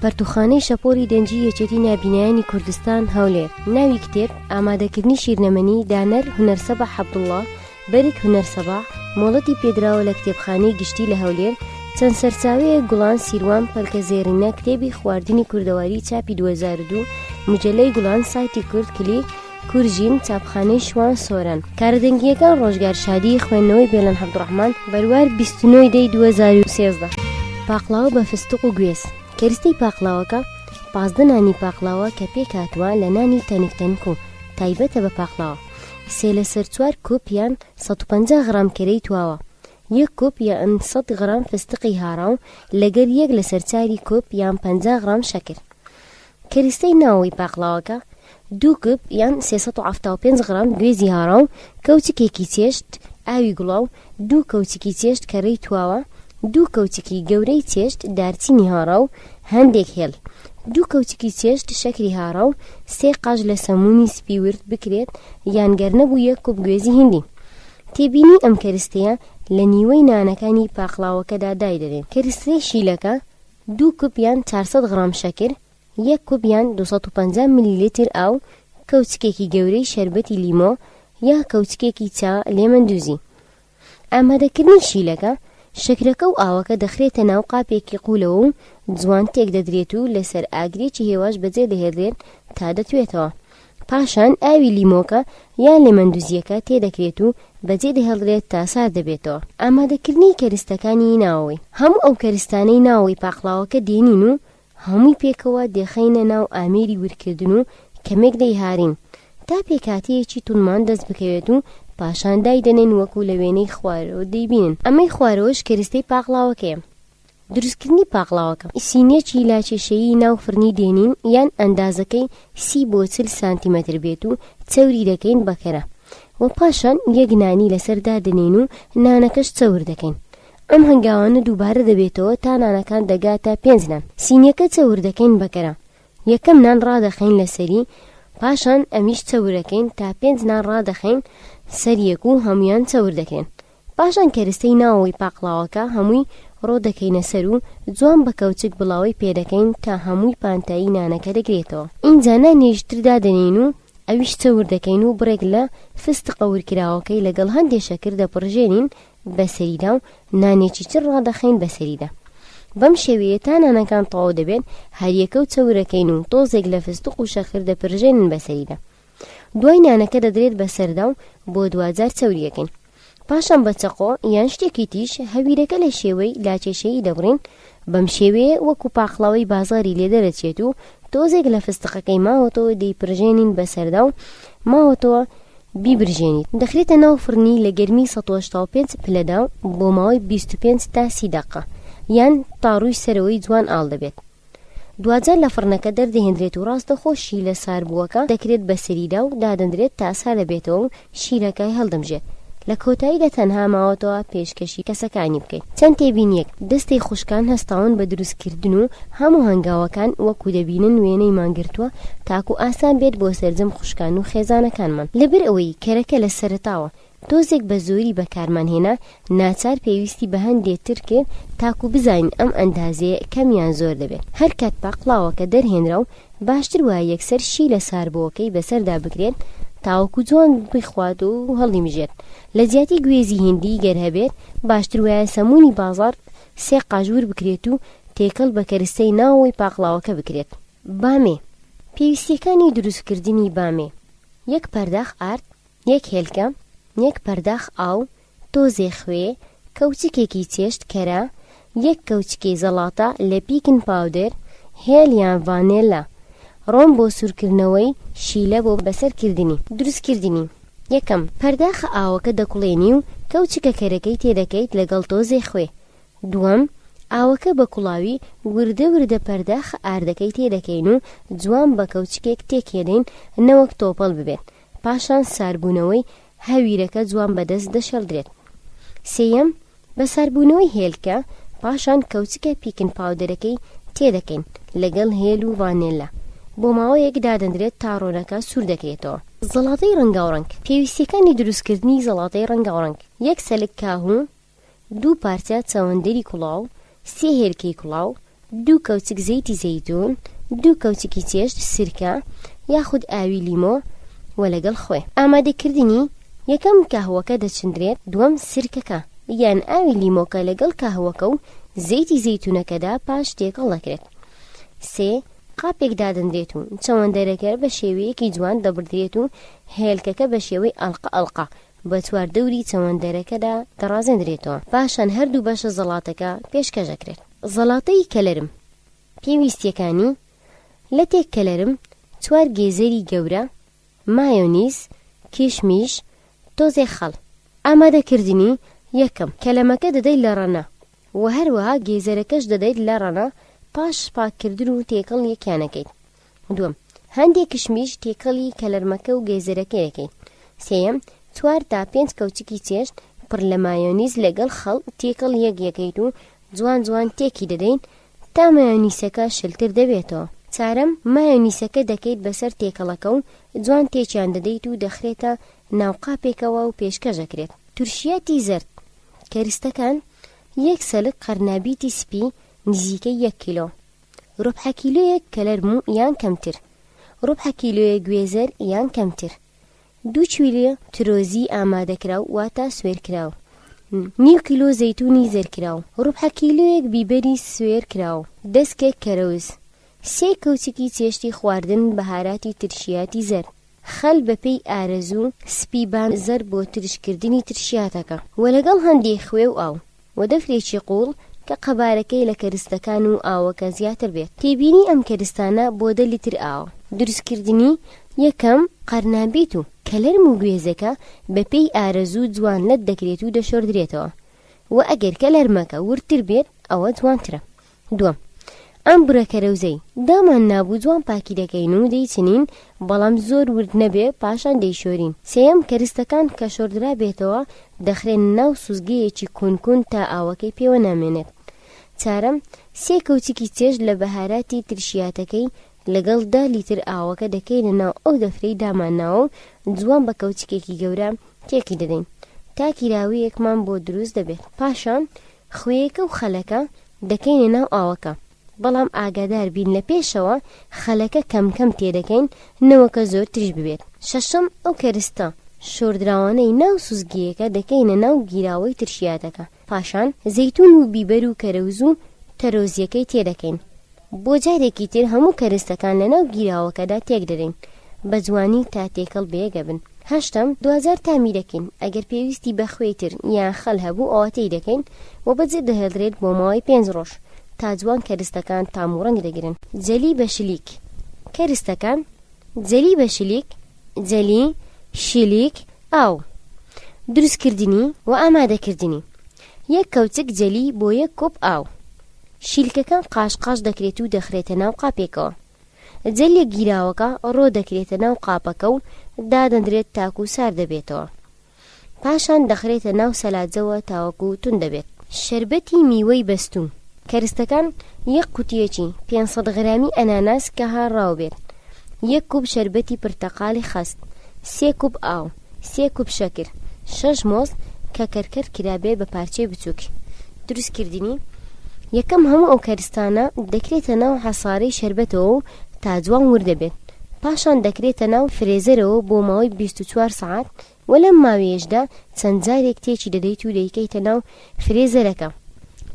پەرتووخانەی شەپۆلی دەنگی یەکێتی نابینایانی کوردستان، هەولێر. ناوی کتێب، ئامادەکردنی شیرنەمەنی، دانەر، هونەر سەباح عەبدوڵڵا، بەرگ، هونەر سەباح، مۆڵەتی پێدراوە لە کتێبخانەی گشتی لە هەولێر، چەند سەرچاوەیەک، گوڵان سیروان، پەلکە زێڕینە، کتێبی خواردنی کوردەواری چاپی 2002، مجەلەی گوڵان، سایتی کورد کلیک، کورژین، چاپخانەی شوان، سۆران. کارە دەنگییەکان، ڕۆژگار شادی، خوێندنەوەی بێلان عەبدوڕەحمان، بەروار، 29 ی دەی 2013. پاقلاوە بە فستق و گوێز. کەرستەی پاقلاوەکە، 15 نانی پاقلاوە کە پێکهاتووە لە نانی تەنک تەنک و تایبەتە بە پاقلاوە، سێ لەسەر چوار کوپ یان 150 غرام کەرەی تواوە، یەک کوپ یان 100 غرام فستقی هاڕاو لەگەر یەک لەسەر چاری کوپ یان 50 غرام شەکر. کەرستەی ناوەوەی پاقلاوەکە، دوو کوپ یان 375 غرام گوێزی هاڕاو، کەوچکێکی چێشت ئاوی گوڵاو، دوو کەوچکی چێشت کەرەی تواوە، دوو کەوچکی گەورەی چێشت دارچینی هاڕاو، هەندێک هێڵ، دوو کەوچکی چێشت شەکری هاڕاو، سێ قاچ لە سەموونی سپی ورد بکرێت یان گەر نەبوو یەک کوپ گوێزی هیندی. تێبینی ئەم کەرستەیە لە نیوەی نانەکانی پاقلاوەکەدا دایدەنێن. کەرستەی شیلەکە، دوو کوپ یان 400 غرام شەکر، یەک کوپ یان 250 ملیلیتر ئاو، کەوچکێکی گەورەی شەربەتی لیمۆ یا کەوچکێکی چا لێمەندوزی. ئامادەکردنی شیلەکە، شەکرەکە و ئاوەکە دەخرێتە ناو قاپێکی قوولەوە و جوان تێکدەدرێت و لەسەر ئاگرێکی هێواش بەجێ دەهێڵدرێت تا دەتوێتەوە. پاشان ئاوی لیمۆکە یان لێمەندوزییەکە تێدەکرێت و بەجێ دەهێڵدرێت تا سارد دەبێتەوە. ئامادەکردنی کەرستەکانی ناوەوەی، هەموو ئەو کەرستانەی ناوەوەی پاقلاوەکە دێنین و هەمووی پێکەوە دێخەینە ناو ئامێری ورکردن و کەمێک دەیهارین تا پێکهاتەیەکی توندمان دەست بکەوێت و پاشان دایدەنێین وەکو لە وێنەی خوارەوە دەیبینن. ئەمەی خوارەوەش کەرستەی پاقلاوەکەیە. دروستکردنی پاقلاوەکە. سینیەکی لاکێشەیی ناو فڕنی دێنین یان ئەندازەکەی 30 بۆ 40 سانتیمەتر بێت و چەوری دەکەین بە کەرە و پاشان یەک نانی لەسەر دادەنێین و نانەکەش چەور دەکەین. ئەم هەنگاوانە دووبارە دەبێتەوە تا نانەکان دەگاتە پێنج نان. سینیەکە چەور دەکەین بە کەرە. یەکەم نان ڕادەخەین لەسەری پاشان ئەمیش چەورەکەین تا پێنج نان ڕادەخەین سەر یەک و هەموویان چەور دەکرێن. پاشان کەرستەی ناوەوەی پاقلاوەکە هەمووی ڕۆ دەکەینە سەر و جوان بە کەوچک بڵاوەی پێدەکەین تا هەمووی پانتایی نانەکە دەگرێتەوە. ئینجا نانێکی تر دادەنێین و ئەویش چەور دەکەین و بڕێک لە فستقە ورکراوەکەی لەگەڵ هەندێ شەکر دەپڕژێنین بەسەریدا و نانێکی تر ڕادەخەین بەسەریدا. بەم شێوەیە تا نانەکان تەواو دەبێت هەریەکە و چەورەکەین و تۆزێک لە فستق و شەکر دەپرژێنن بەسەریدا. دوای نانەکە دەدرێت بەسەردا و بۆ دواجار چەوریەکەین. پاشان بە چەقۆ یان شتێکی تیژ هەویرەکە لە شێوەی لاکێشەیی دەبڕین، بەم شێوەیە وەکو پاقلاوەی بازاڕی لێ دەرەچێت و تۆزێک لە فستقەکەی ماوەتەوە دەیپرژێنین بەسەردا و ماوەتەوە بیبرژێنیت. دەخرێتە ناو فڕنی لە گەرمی 185 پلەدا بۆ ماوەی 25 تا 30 دەقە یان تا ڕووی سەرەوەی جوان ئاڵ دەبێت. دواجار لە فڕنەکە دەردەهێندرێت و ڕاستەوخۆ شیلە ساربووەکە دەکرێت بەسەریدا و دادەندرێت تا ساردەبێتەوە و شیرەکە هەڵدەمژێت. لە کۆتاییدا تەنها ماوەتەوە پێشکەشی کەسەکانی بکەیت. چەند تێبینییەک، دەستەی خوشکان هەستاون بە دروستکردن و هەموو هەنگاوەکان وەکو دەبینن وێنەیمان گرتووە تاکو ئاسان بێت بۆ سەرجەم خوشکان و خێزانەکانمان. لەبەر ئەوەی کەرەکە لە سەرەتاوە تۆزێک بە زۆری بەکارمان هێنا، ناچار پێویستی بە هەندێ تر کرد تاکو بزانین ئەم ئەندازەیە کەم یان زۆر دەبێت. هەر کات پاقلاوەکە دەرهێنرا و باشتر وایە یەکسەر شیلە ساربووەکەی بەسەردا بکرێت تاوەکو جوان بیخوات و هەڵیمژێت. لە جیاتی گوێزی هیندی گەر هەبێت باشتر وایە سەموونی بازاڕ سێ قاچ ور بکرێت و تێکەڵ بە کەرستەی ناوەوەی پاقلاوەکە بکرێت. بامێ، پێویستییەکانی دروستکردنی بامێ، یەک پەرداخ ئارد، یەک هێلکە، یەک پەرداخ ئاو، تۆزێ خوێ، کەوچکێکی چێشت کەرە، یەک کەوچکەی زەڵاتە لە baking powder، هێل یان ڤانێلا، ڕۆن بۆ سوورکردنەوەی، شیلە بۆ بەسەرکردنی. دروستکردنی، یەکەم، پەرداخە ئاوەکە دەکوڵێنی و کەوچکە کەرەکەی تێدەکەیت لەگەڵ تۆزێ خوێ. دووەم، ئاوەکە بە کوڵاوی وردە وردە پەرداخە ئاردەکەی تێدەکەین و جوان بە کەوچکێک تێکێدەین نەوەک تۆپەڵ ببێت. پاشان ساربوونەوەی هەویرەکە جوان بە دەست دەشێڵدرێت. سێیەم، بە ساربوونەوەی هێلکە، پاشان کەوچکە baking powder ەکەی تێدەکەین لەگەڵ هێل و ڤانێلا. بۆ ماوەیەک دادەندرێت تا ڕۆنەکە سوور دەکرێتەوە. زەڵاتەی ڕەنگاوڕەنگ، پێویستییەکانی دروستکردنی زەڵاتەی ڕەنگاوڕەنگ، یەک سەلک کاهوو، دوو پارچە چەوەندەری کوڵاو، سێ هێلکەی کوڵاو، دوو کەوچک زەیتی زەیتون، دوو کەوچکی چێشت سرکە یاخود ئاوی لیمۆ و لەگەڵ خوێ. ئامادەکردنی، یەکەم کاهوەکە دەچندرێت، دووەم سرکەکە یان ئاوی لیمۆکە لەگەڵ کاهوەکە و زەیتی زەیتونەکەدا پاش تێکەڵ دەکرێت. سێ، قاپێک دادەنرێت و چەوەندەرەکە بە شێوەیەکی جوان دەبڕدرێت و هێلکەکە بە شێوەی ئەڵقە ئەڵقە بە چواردەوری چەوەندەرەکەدا دەڕازێندرێتەوە، پاشان هەردوو بەشە زەڵاتەکە پێشکەش دەکرێت. زەڵاتەی کەلەرم، پێویستییەکانی، لەتێک کەلەرم، چوار گێزەری گەورە، مایۆنیز، کیشمیش، تۆزێک خەڵ. ئامادەکردنی، یەکەم، کەلەمەکە دەدەیت لە ڕەنە و هەروەها گێزەرەکەش دەدەیت لە ڕەنە پاش پاککردن و تێکەڵ یەکیان ئەکەیت. دووەم، هەندێک کشمیش تێکەڵی کەلەرمەکە و گێزەرەکەی ئەکەیت. سێیەم، چوار تا پێنج کەوچکی چێشت پڕ لە مایۆنیز لەگەڵ خەڵ تێکەڵ یەک یەکەیت و جوان جوان تێکی دەدەین تا مایۆنیسەکە شلتر دەبێتەوە. چارەم، مایۆنیسەکە دەکەیت بەسەر تێکەڵەکە و جوان تێکیان دەدەیت و دەخرێتە ناو قاپێکەوە و پێشکەش ئەکرێت. تورشیاتی زەرد، کەرستەکان، یەک سەلک قەرنابیتی سپی نزیکەی یەک کیلۆ. ڕوبحە کیلۆیەک کەلەرم و یان کەمتر. ڕوبحە کیلۆیەک گوێزەر یان کەمتر. دوو چویلە ترۆزی ئامادەکراو واتە سوێرکراو. نیو کیلۆ زەیتونی زەرکراو. ڕوبحە کیلۆیەک بیبەری سوێرکراو. دەسکێک کەرەوز. سێ کەوچکی چێشتی خواردن بەهاراتی ترشیاتی زەرد. خەل بەپێی ئارەزوو. سپی بان زەرد بۆ ترشکردنی ترشیاتەکە. وە لەگەڵ هەندێ خوێ و ئاو. و دەفرێکی قووڵ کە قەبارەکەی لە کەرستەکان و ئاوەکە زیاتر بێت. تێبینی ئەم کەرستانە بۆ دە لیتر ئاوە. دروستکردنی، یەکەم، قەرنابیت و کەلەرم و گوێزەکە بە پێی ئارەزوو جوان لەت دەکرێت و دەشۆردرێتەوە و ئەگەر کەلەرمەکە وردتر بێت ئەوە جوانترە. دووەم، ئەم بڕە کەرەوزەی دامان نابوو جوان پاکی دەکەین و دەیچنین بەڵام زۆر ورد نەبێ پاشان دەیشۆرین. سێیەم، کەرستەکان کە شۆردرابێتەوە دەخرێنە ناو سوزگەیەکی کون کون تا ئاوەکەی پێوە نامێنێت. چارەم، سێ کەوچکی چێشت لە بەهاراتی ترشیاتەکەی لەگەڵ دە لیتر ئاوەکە دەکەینە ناو ئەو دەفرەی دامانناوە و جوان بە کەوچکێکی گەورە تێکی دەدەین تا کیراوییەکمان بۆ دروست دەبێت. پاشان خوێیەکە و خەلەکە دەکەینە ناو ئاوەکە بەڵام ئاگادار بین لە پێشەوە خەلەکە کەم کەم تێدەکەین نەوەکە زۆر ترش ببێت. شەشەم، ئەو کەرستە شۆردراوانەی ناو سوزگییەکە دەکەینە ناو گیراوەی ترشیاتەکە پاشان زەیتون و بیبەر و کەرەوز و تەرۆزیەکەی تێدەکەین بۆ جارێکی تر هەموو کەرستەکان لەناو گیراوەکەدا تێکدەدەین بە جوانی تا تێکەڵ بەیەک ئەبن. هەشتەم، دواجار تامی دەکەین ئەگەر پێویستی بە خوێی تر یان خەل هەبوو ئەوا تێی دەکەین و بەجێ دەهێڵدرێت بۆ ماوەی پێنج ڕۆژ تا جوان کەرستەکان تام و ڕەنگ دەگرن. جەلی بە شلیک کەرستەکان جەلی بە شلیک جەلی، شیلیک، ئاو. دروستکردنی و ئامادەکردنی، یەک کەوچک جەلی بۆ یەک کوپ ئاو. شیلکەکان قاش قاش دەکرێت و دەخرێتە ناو قاپێکەوە. جەلیە گیراوەکە ڕۆ دەکرێتە ناو قاپەکە و دادەندرێت تاکوو سارد دەبێتەوە. پاشان دەخرێتە ناو سەلاجەوە تاوەکوو توند دەبێت. شەربەتی میوەی بەستوو. کەرستەکان، یەک قوتییەکی 500 غرامی ئەناناس کە هاڕراو بێت، یەک کوپ شەربەتی پرتەقاڵی خەست، سێ کوپ ئاو، سێ کوپ شەکر، شەش مۆز کە کەرکەر کرابێت بە پارچەی بچووک. دروستکردنی، یەکەم هەموو ئەو کەرستانە دەکرێتە ناو عەسارەی شەربەتەوە و تا جوان ورد دەبێت، پاشان دەکرێتە ناو فرێزەرەوە بۆ ماوەی 24 سەعات و لەم ماوەیەشدا چەند جارێک تێکی دەدەیت و دەیکەیتە ناو فرێزەرەکە.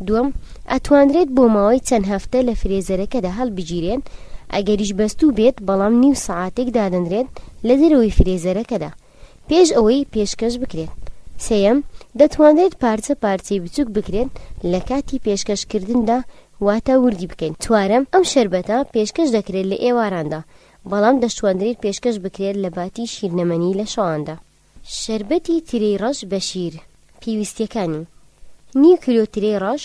دووەم، ئەتوانرێت بۆ ماوەی چەند هەفتە لە فرێزەرەکەدا هەڵبگیرێن، ئەگەریش بەستوو بێت بەڵام نیو سەعاتێک دادەنرێت لە دەرەوەی فرێزەرەکەدا پێش ئەوەی پێشکەش بکرێت. سێیەم، دەتوانرێت پارچە پارچەی بچووک بکرێت لە کاتی پێشکەش کردندا واتە وردی بکەین. چوارەم، ئەم شەربەتە پێشکەش دەکرێت لە ئێواراندا بەڵام دەشتوانرێت پێشکەش بکرێت لە باتی شیرنەمەنی لە شەواندا. شەربەتی ترێی ڕەش بە شیر، پێویستیەکانی، نیو کیلۆ ترێی ڕەش،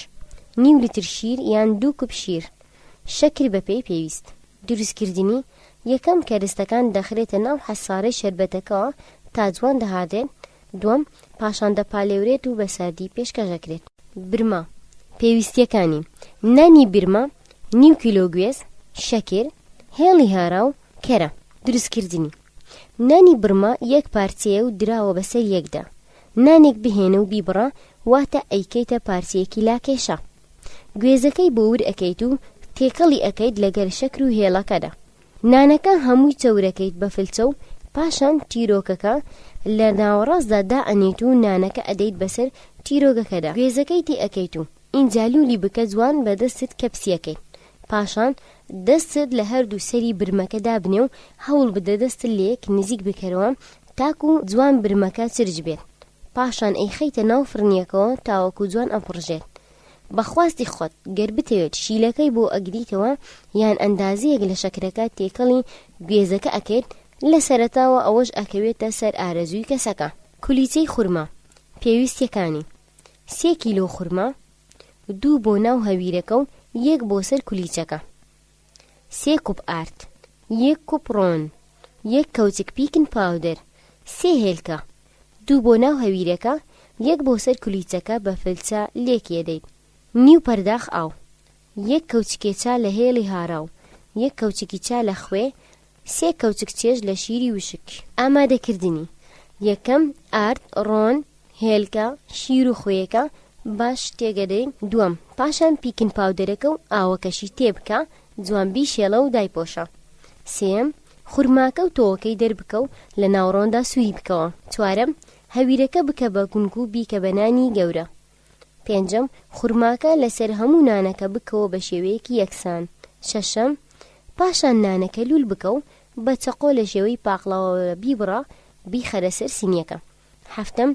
نیو لیتر شیر یان دوو کوپ شیر، شەکر بەپێی پێویست. دروستکردنی، یەکەم کەرستەکان دەخرێتە ناو حەسارەی شەربەتەکەوە تا جوان دەهاڕدرێت، دووەم پاشان دەپالێورێت و بە ساردی پێشکەش دەکرێت. برمە، پێویستیەکانی، نانی برمە، نیو کیلۆ گوێز، شەکر، هێڵی هاراو، کەرە. دروستکردنی، نانی برمە یەک پارچەیە و دراوە بەسەر یەکدا، نانێک بهێنە و بیبڕە واتە ئەیکەیتە پارچەیەکی لاکێشە. گوێزەکەی بۆ ور ئەکەیت و تێکەڵی ئەکەیت لەگەل شەکر و هێڵەکەدا. نانەکە هەمووی چەورەکەیت بە فلچە و پاشان تیرۆکەکە لە ناوەڕاستدا دائەنێیت و نانەکە ئەدەیت بەسەر تیرۆگەکەدا گوێزەکەی تێ ئەکەیت و ئینجا لولی بکە جوان بە دەستت کەپسیەکەی پاشان دەستت لە هەردوو سەری برمەکە دابنێ و هەوڵ بدە دەستت لەیەک نزیک بکەرەوە تاکو جوان برمەکە چرچ بێت پاشان ئەیخەیتە ناو فڕنیەکەوە تاوەکو جوان ئەپڕژێت بە خواستی خۆت گەر بتەوێت شیلەکەی بۆ ئەگریتەوە یان ئەندازەیەک لە شەکرەکە تێکەڵی گوێزەکە ئەکەیت لە سەرەتاوە ئەوەش ئەکەوێتە سەر ئارەزووی کەسەکە. کولیچەی خورما، پێویستیەکانی، سێ کیلۆ خورما، دوو بۆ ناو هەویرەکە و یەک بۆ سەر کولیچەکە، سێ کوپ ئارد، یەک کوپ ڕۆن، یەک کەوچک baking powder، سێ هێلکە، دوو بۆ ناو هەویرەکە، یەک بۆ سەر کولیچەکە بە فلچە لێکی ئەدەیت، نیو پەرداخ ئاو، یەک کەوچکێ چا لە هێڵی هاراو، یەک کەوچکی چا لە خوێ، سێ کەوچک چێشت لە شیری وشک. ئامادەکردنی، یەکەم، ئارد، ڕۆن، هێلکە، شیر و خوێیەکە باش تێگەدەی. دووەم، پاشان baking powder ەکە و ئاوەکەشی تێبکە، جوان بیشێڵە و دایپۆشە. سێیەم، خورماکە و تۆوەکەی دەربکە و لە ناو ڕۆندا سووری بکەوە. چوارەم، هەویرەکە بکە بە گونگ و بیکە بە نانی گەورە. پێنجەم، خورماکە لەسەر هەموو نانەکە بکەوە بە شێوەیەکی یەکسان. شەشەم، پاشان نانەکە لوول بکە و بە چەقۆ لە شێوەی پاقلەوە بیبڕە، بیخەرە سەر سینیەکە. حەفتەم،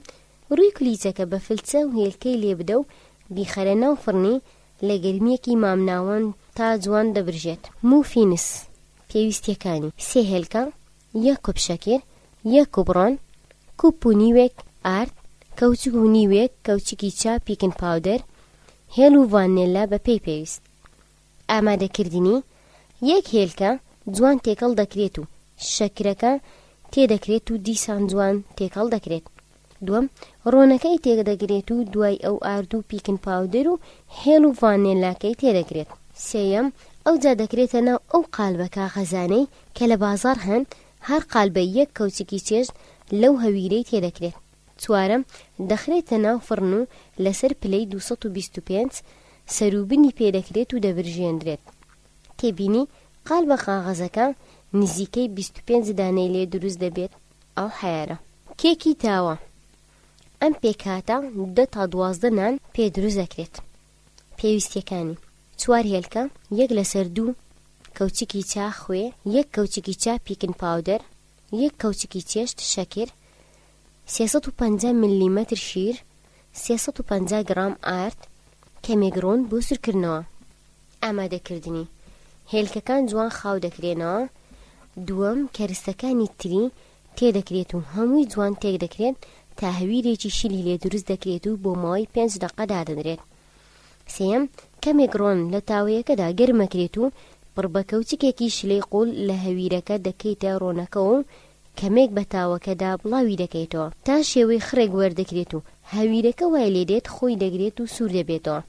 ڕووی کولیچەکە بە فلچە و هێلکەی لێ بدە و بیخەرە ناو فڕنی لە گەرمییەکی مامناوەند تا جوان دەبرژێت. muffins، پێویستییەکانی، سێ هێلکە، یەک کوپ شەکر، یەک کوپ ڕۆن، کوپ و نیوێک ئارد، کەوچک و نیوێک کەوچکی چا baking powder، هێڵ و ڤانێلا بە پێی پێویست. ئامادەکردنی، یەک هێلکە جوان تێکەڵ دەکرێت و شەکرەکە تێدەکرێت و دیسان جوان تێکەڵ دەکرێت. دووەم، ڕۆنەکەی تێدەکرێت و دوای ئەو ئارد و baking powder و هێڵ و ڤانێلاکەی تێدەکرێت. سێیەم، ئەوجا دەکرێتە ناو ئەو قالبە کاغەزانەی کە لە بازاڕ هەن، هەر قالبە یەک کەوچکی چێشت لەو هەویرەی تێدەکرێت. چوارەم، دەخرێتە ناو فڕن و لەسەر پلەی 225 سەروبنی پێ دەکرێت و دەبرژێندرێت. تێبینی، قالبە قاغەزەکە نزیکەی 25 دانەی لێ دروست دەبێت ئەو حەیارە. کێکی تاوە، ئەم پێکهاتە دە تا 12 نان پێ دروست دەکرێت. پێویستیەکانی، چوار هێلکە، یەک لەسەر دوو کەوچکی چا خوێ، یەک کەوچکی چا baking powder، یەک کەوچکی چێشت شەکر، 350 ملیمەتر شیر، 350 گڕام ئارد، کەمێک ڕۆن بۆ سوورکردنەوە. ئامادەکردنی، هێلکەکان جوان خاو دەکرێنەوە، دووەم کەرستەکانی تری تێدەکرێت و هەمووی جوان تێکدەکرێت تا هەویرێکی شلی لێ دروست دەکرێت و بۆ ماوەی پێنج دەقە دادەنرێت. سێیەم، کەمێک ڕۆن لە تاوەیەکەدا گەرمەکرێت و پڕ بە کەوچکێکی شلەی قوڵ لە هەویرەکە دەکەیتە ڕۆنەکەوە و کەمێک بە تاوەکەدا بڵاوی دەکەیتەوە تا شێوەی خڕێک وەردەگرێت و هەویرەکە وای لێدێت خۆی دەگرێت و سوور دەبێتەوە.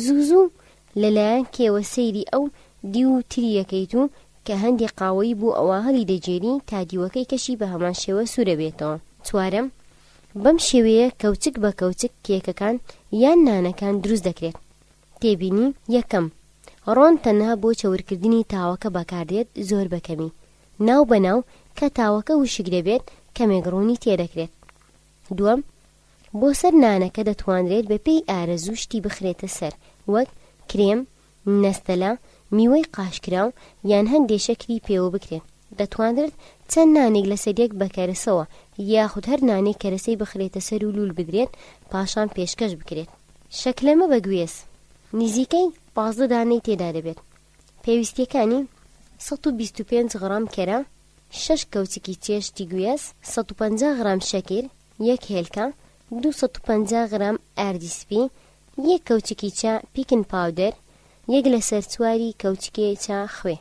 زوو زوو لەلایەن کێوە سەیری ئەو دیو تریەکەیت و کە هەندێ قاوەیی بوو ئەوا هەڵی دەگێری تا دیوەکەی کەشی بە هەمان شێوە سوورەبێتەوە. چوارەم، بەم شێوەیە کەوچک بە کەوچک کێکەکان یان نانەکان دروست دەکرێت. تێبینی، یەکەم، ڕۆن تەنها بۆ چەورکردنی تاوەکە بەکاردێت زۆر بە کەمی، ناو بە ناو کە تاوەکە وشک دەبێت کەمێک ڕۆنی تێدەکرێت. دووەم، بۆ سەر نانەکە دەتوانرێت بە پێی ئارەزوو شتی بخرێتە سەر وەک، کرێم، نەستەلە، میوەی قاشکراو یان هەندێ شەکری پێوە بکرێت. دەتوانرێت چەند نانێک لەسەر یەک بە کەرەسەوە یاخود هەر نانێک کەرەسەی بخرێتە سەر و لوول بدرێت پاشان پێشکەش بکرێت. شەکلەمە بە گوێز نزیکەی 15 دانەی تێدا دەبێت. پێویستیەکانی، 125 غڕام کەرە، شەش کەوچکی چێشتی گوێز، 150 غرام شەکر، یەک هێلکە، 250 غرام ئاردی سپی، یەک کەوچکی چا baking powder، یەک لەسەر چواری کەوچکێ چا خوێ.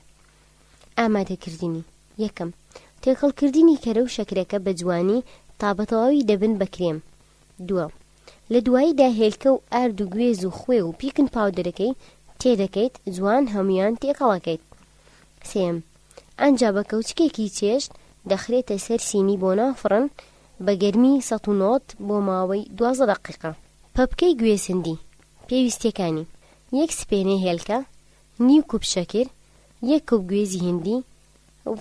ئامادەکردنی، یەکەم، تێکەڵکردنی کەرە و شەکرەکە بە جوانی تا بە تەواوی دەبن بە کرێم. دووەم، لە دواییدا هێلکە و ئارد و گوێز و خوێ و baking powder ەکەی تێدەکەیت جوان هەموویان تێکەڵەکەیت. سێیەم، ئەنجا بە کەوچکێکی چێشت دەخرێتە سەر سینی بۆ ناو فڕن بە گەرمی 190 بۆ ماوەی 12 دەقیقە. پەپکەی گوێزهندی، پێویستیەکانی، یەک سپێنەی هێلکە، نیو کوپ شەکر، یەک کوپ گوێزی هیندی،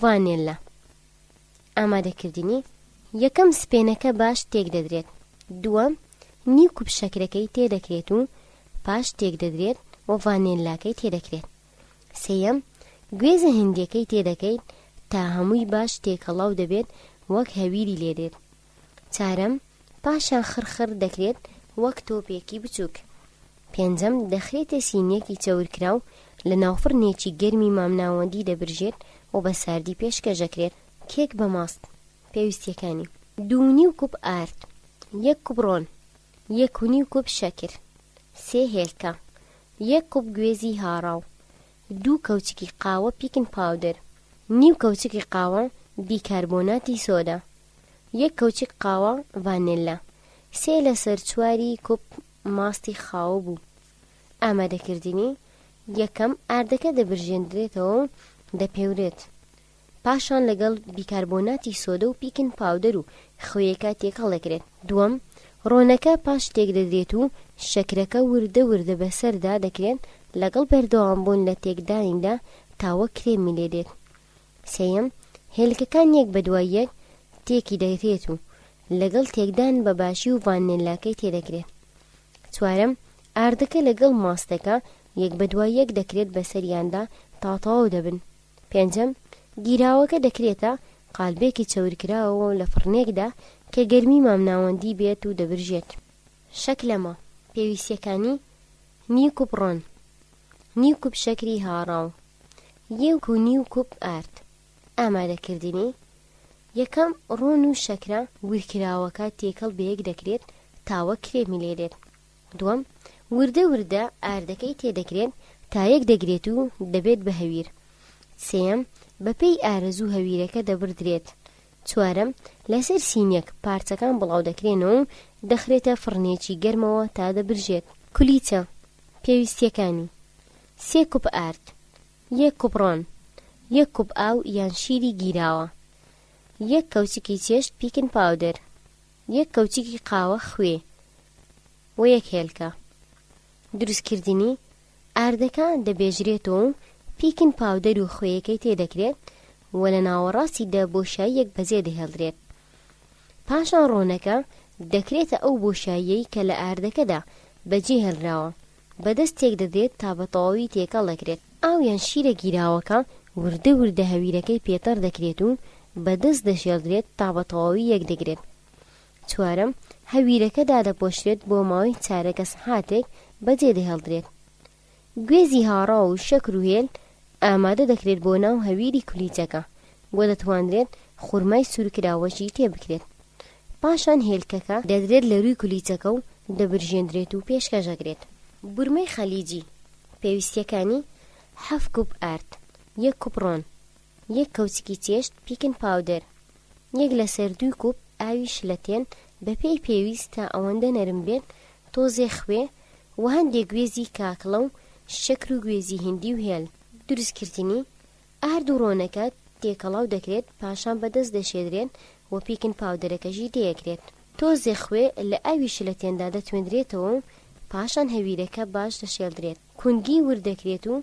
ڤانێلا. ئامادەکردنی، یەکەم سپێنەکە باش تێکدەدرێت، دووەم نیو کوپ شەکرەکەی تێدەکرێت و پاش تێکدەدرێت و ڤانێلاکەی تێدەکرێت، سێیەم گوێزە هندیەکەی تێدەکەیت تا هەمووی باش تێکەڵاو دەبێت وەک هەویری لێدێت، چارەم پاشان خڕ خڕ دەکرێت وەک تۆپێکی بچوک. پێنجەم، دەخرێتە سینیەکی چەورکراو لە ناوفڕنێکی گەرمی مامناوەندی دەبرژێت و بە ساردی پێشکەش دەکرێت. کێک بە ماست، پێویستیەکانی. دوو و نیو کوپ ئارد، یەک کوپ ڕۆن، یەک و نیو کوپ شەکر، سێ هێلکە، یەک کوپ گوێزی هاڕاو، دوو کەوچکی قاوە baking powder، نیو کەوچکی قاوە بیکاربۆناتی سۆدا، یەک کەوچک قاوە ڤانێلا، سێ لەسەر چواری کوپ ماستی خاو بوو. ئامادەکردنی، یەکەم، ئاردەکە دەبرژێندرێتەوە و دەپێورێت. پاشان لەگەڵ بیکاربۆناتی سۆدە و baking powder و خوێیەکە تێکەڵ دەکرێت. دووەم، ڕۆنەکە پاش تێکدەدرێت و شەکرەکە وردە وردە بەسەردا دەکرێت لەگەڵ بەردەوامبوون لە تێکدانیدا تا وەک کرێمی لێدێت. سێیەم، هێلکەکان یەک بەدوای یەک تێکی دەکرێت و لەگەڵ تێکدان بە باشی و ڤانێلاکەی تێدەکرێت. چوارەم، ئاردەکە لەگەڵ ماستەکە یەک بەدوای یەک دەکرێت بەسەریاندا تا تەواو دەبن. پێنجەم، گیراوەکە دەکرێتە قالبێکی چەورکراوەوە لە فڕنێکدا کە گەرمی مامناوەندی بێت و دەبرژێت. شەکلەمە، پێویستیەکانی، نیو کوپ ڕۆن، نیو کوپ شەکری هاڕاو، یەک و نیو کوپ ئارد. ئامادەکردنی، یەکەم، ڕۆن و شەکرە ورکراوەکە تێکەڵ بەیەک دەکرێت تا وەک کرێمی لێدێت. دووەم، وردە وردە ئاردەکەی تێدەکرێت تا یەک دەگرێت و دەبێت بە هەویر. سێیەم، بەپێی ئارەزوو هەویرەکە دەبڕدرێت. چوارەم، لەسەر سینیەک پارچەکان بڵاودەکرێنەوە و دەخرێتە فڕنێکی گەرمەوە تا دەبرژێت. کولیچە، پێویستیەکانی، سێ کوپ ئارد، یەک کوپ ڕۆن، یەک کوپ ئاو یان شیری گیراوە، یەک کەوچکی چێشت baking powder، یەک کەوچکی قاوە خوێ و یەک هێلکە. دروستکردنی، ئاردەکە دەبێژرێتەوە و baking powder و خوێیەکەی تێدەکرێت و لە ناوەڕاستیدا بۆشاییەک بەجێ دەهێڵدرێت. پاشان ڕۆنەکە دەکرێتە ئەو بۆشاییەی کە لە ئاردەکەدا بەجێ هێڵراوە، بە دەست تێک دەدرێت تا بە تەواوی تێکەڵ دەکرێت. ئاو یان شیرە گیراوەکە وردە وردە هەویرەکەی پێ تەڕ دەکرێت و بە دەست دەشێڵدرێت تا بە تەواوی یەک دەگرێت. چوارەم، هەویرەکە دادەپۆشرێت بۆ ماوەی چارەکە سەعاتێک بەجێ دەهێڵدرێت. گوێزی هاڕاو و شەکر و هێل ئامادە دەکرێت بۆ ناو هەویری کولیچەکە و دەتوانرێت خورمای سوورکراوەشی تێبکرێت. پاشان هێلکەکە دەدرێت لە رووی کولیچەکە و دەبرژێندرێت و پێشکەش دەکرێت. بورمەی خەلیجی، پێویستیەکانی، حەفت کوپ ئارد، یەک کوپ ڕۆن، یەک کەوچکی چێشت baking powder، یەک لەسەر دووی کوپ ئاوی شلەتێن بەپێی پێویست تا ئەوەندە نەرم بێت، تۆزێ خوێ و هەندێک گوێزی کاکڵە و شەکر و گوێزی هیندی و هێل. دروستکردنی، ئارد و ڕۆنەکە تێکەڵاو دەکرێت پاشان بە دەست دەشێدرێن و baking powder ەکەشی تێیەکرێت. تۆزێ خوێ لە ئاوی شلەتێندا دەتوێندرێتەوە و پاشان هەویرەکە باش دەشێڵدرێت. کونگی ورد دەکرێت و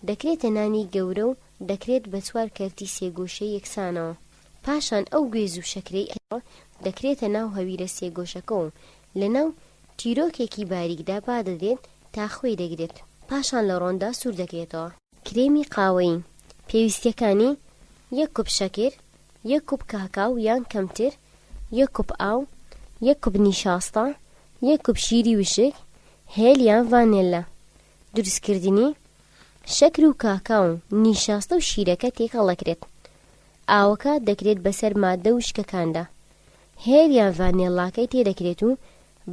دەکرێتە نانی گەورە و دەکرێت بە چوار کەرتی سێگۆشەی یەکسانەوە. پاشان ئەو گوێز و شەکرەی دەکرێتە ناو هەویرە سێگۆشەکە و لەناو تیرۆکێکی باریکدا بادەدرێت تا خوێی دەگرێت. پاشان لە ڕۆندا سوور دەکرێتەوە. کرێمی قاوەیی، پێویستیەکانی، یەک کوپ شەکر، یەک کوپ کاکاو یان کەمتر، یەک کوپ ئاو، یەک کوپ نیشاستە، یەک کوپ شیری وشک، هێل یان ڤانێلا. دروستکردنی، شەکر و کاکاو و نیشاستە و شیرەکە تێکەڵ دەکرێت. ئاوەکە دەکرێت بەسەر ماددە وشکەکاندا. هێل یان ڤانێلاکەی تێدەکرێت و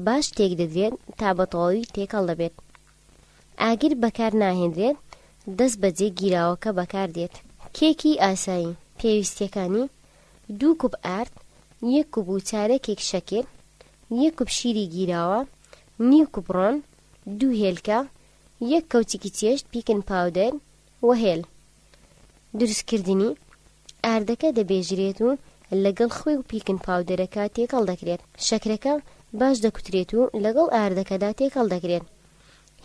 باش تێکدەدرێت تا بە تەواوی تێکەڵ دەبێت. ئاگر بەکار ناهێنرێت، دەست بەجێ گیراوەکە بەکار دێت. کێکی ئاسایی، پێویستیەکانی، دوو کوپ ئارد، یەک کوپ و چارەکێک شەکر، یەک کوپ شیری گیراوە، نیو کوپ ڕۆن، دوو هێلکە، یەک کەوچکی چێشت baking powder و هێل. دروستکردنی، ئاردەکە دەبێژرێت و لەگەڵ خوێ و baking powder ەکە تێکەڵ دەکرێت، شەکرەکە باش دەکوترێت و لەگەڵ ئاردەکەدا تێکەڵ دەکرێت.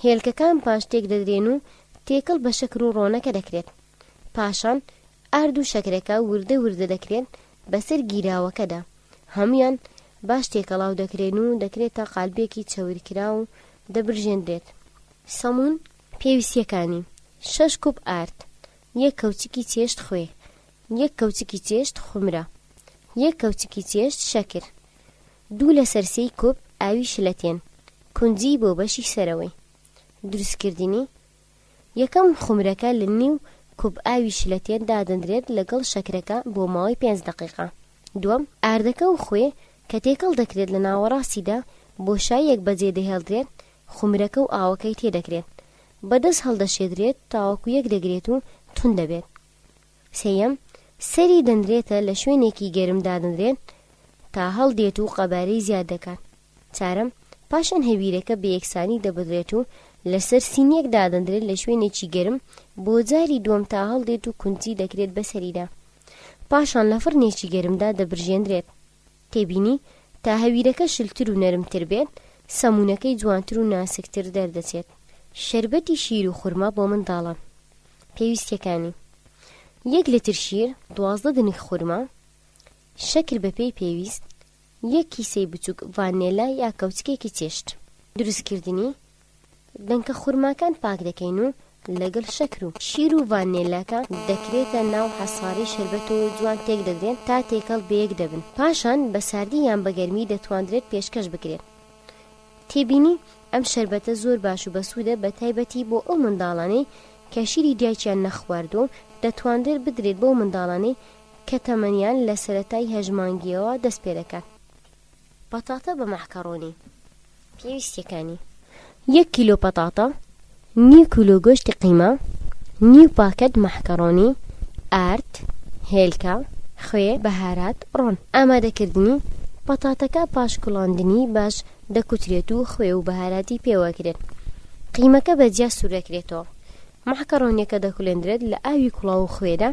هێلکەکان پاش تێکدەدرێن و تێکەڵ بە شەکر و ڕۆنەکە دەکرێت. پاشان ئارد و شەکرەکە وردە وردە دەکرێن بەسەر گیراوەکەدا، هەموویان باش تێکەڵاو دەکرێن و دەکرێتە قالبێکی چەورکراو و دەبرژێندرێت. سەموون پێویستییەکانی، شەش کوپ ئارد، یەک کەوچکی چێشت خوێ، یەک کەوچکی چێشت خومرە، یەک کەوچکی چێشت شەکر، دوو لەسەر سێی کوپ ئاوی شلەتێن، کونجی بۆ بەشی سەرەوەی. دروستکردنی، یەکەم، خومرەکە لە نیو کوپ ئاوی شلەتێن دادەنرێت لەگەڵ شەکرەکە بۆ ماوەی پێنج دەقیقە. دووەم، ئاردەکە و خوێ کە تێکەڵ دەکرێت لە ناوەڕاستیدا بۆشاییەک بەجێ دەهێڵدرێت، خومرەکە و ئاوەکەی تێدەکرێت. بە دەست هەڵدەشێدرێت تاوەکو یەک دەگرێت و توند دەبێت. سێیەم، سەری دەنرێتە لە شوێنێکی گەرم دادەنرێت تا هەڵدێت و قەبارەی زیاد دەکات. چارەم، پاشان هەویرەکە بە یەکسانی دەبڕدرێت و لەسەر سینیەک دادەندرێت لە شوێنێکی گەرم بۆ جاری دووەم تا هەڵدێت و کونجی دەکرێت بەسەریدا. پاشان لە فڕنێکی گەرمدا دەبرژێندرێت. تێبینی، تا هەویرەکە شلتر و نەرمتر بێت، سەموونەکەی جوانتر و ناسکتر دەردەچێت. شەربەتی شیر و خورما بۆ منداڵان. پێویستیەکانی، یەک لتر شیر، 12 دنک خورما، شەکر بەپێی پێویست، یەک کیسەی بچووک ڤانێلا یا کەوچکێکی چێشت. دروستکردنی، دەنکە خورماکان پاک دەکەین و لەگەڵ شەکر و شیر و ڤانێلاکە دەکرێتە ناو حەسارەی شەربەتەوە و جوان تێک دەدرێن تا تێکەڵ بەیەک دەبن، پاشان بە ساردی یان بە گەرمی دەتواندرێت پێشکەش بکرێت. تێبینی، ئەم شەربەتە زۆر باش و بەسوودە بە تایبەتی بۆ ئەو منداڵانەی کە شیری دایکیان نەخواردووە و دەتواندرێت بدرێت بەو منداڵانەی کە تەمەنیان لە سەرەتای هەشت مانگییەوە دەست پێدەکات. پەتاتە بە مەعکەڕۆنی. پێویستیەکانی، یەک کیلۆ پەتاتە، نیو کیلۆ گۆشتی قیمە، نیو پاکەت مەعکەڕۆنی، ئارد، هێلکە، خوێ، بەهارات، ڕۆن. ئامادەکردنی، پەتاتەکە پاش کوڵاندنی باش دەکوترێت و خوێ و بەهاراتی پێوەکرێت. قیمەکە بە جیا سووردەکرێتەوە. مەعکەڕۆنیەکە دەکولێندرێت لە ئاوی کوڵاو و خوێدا،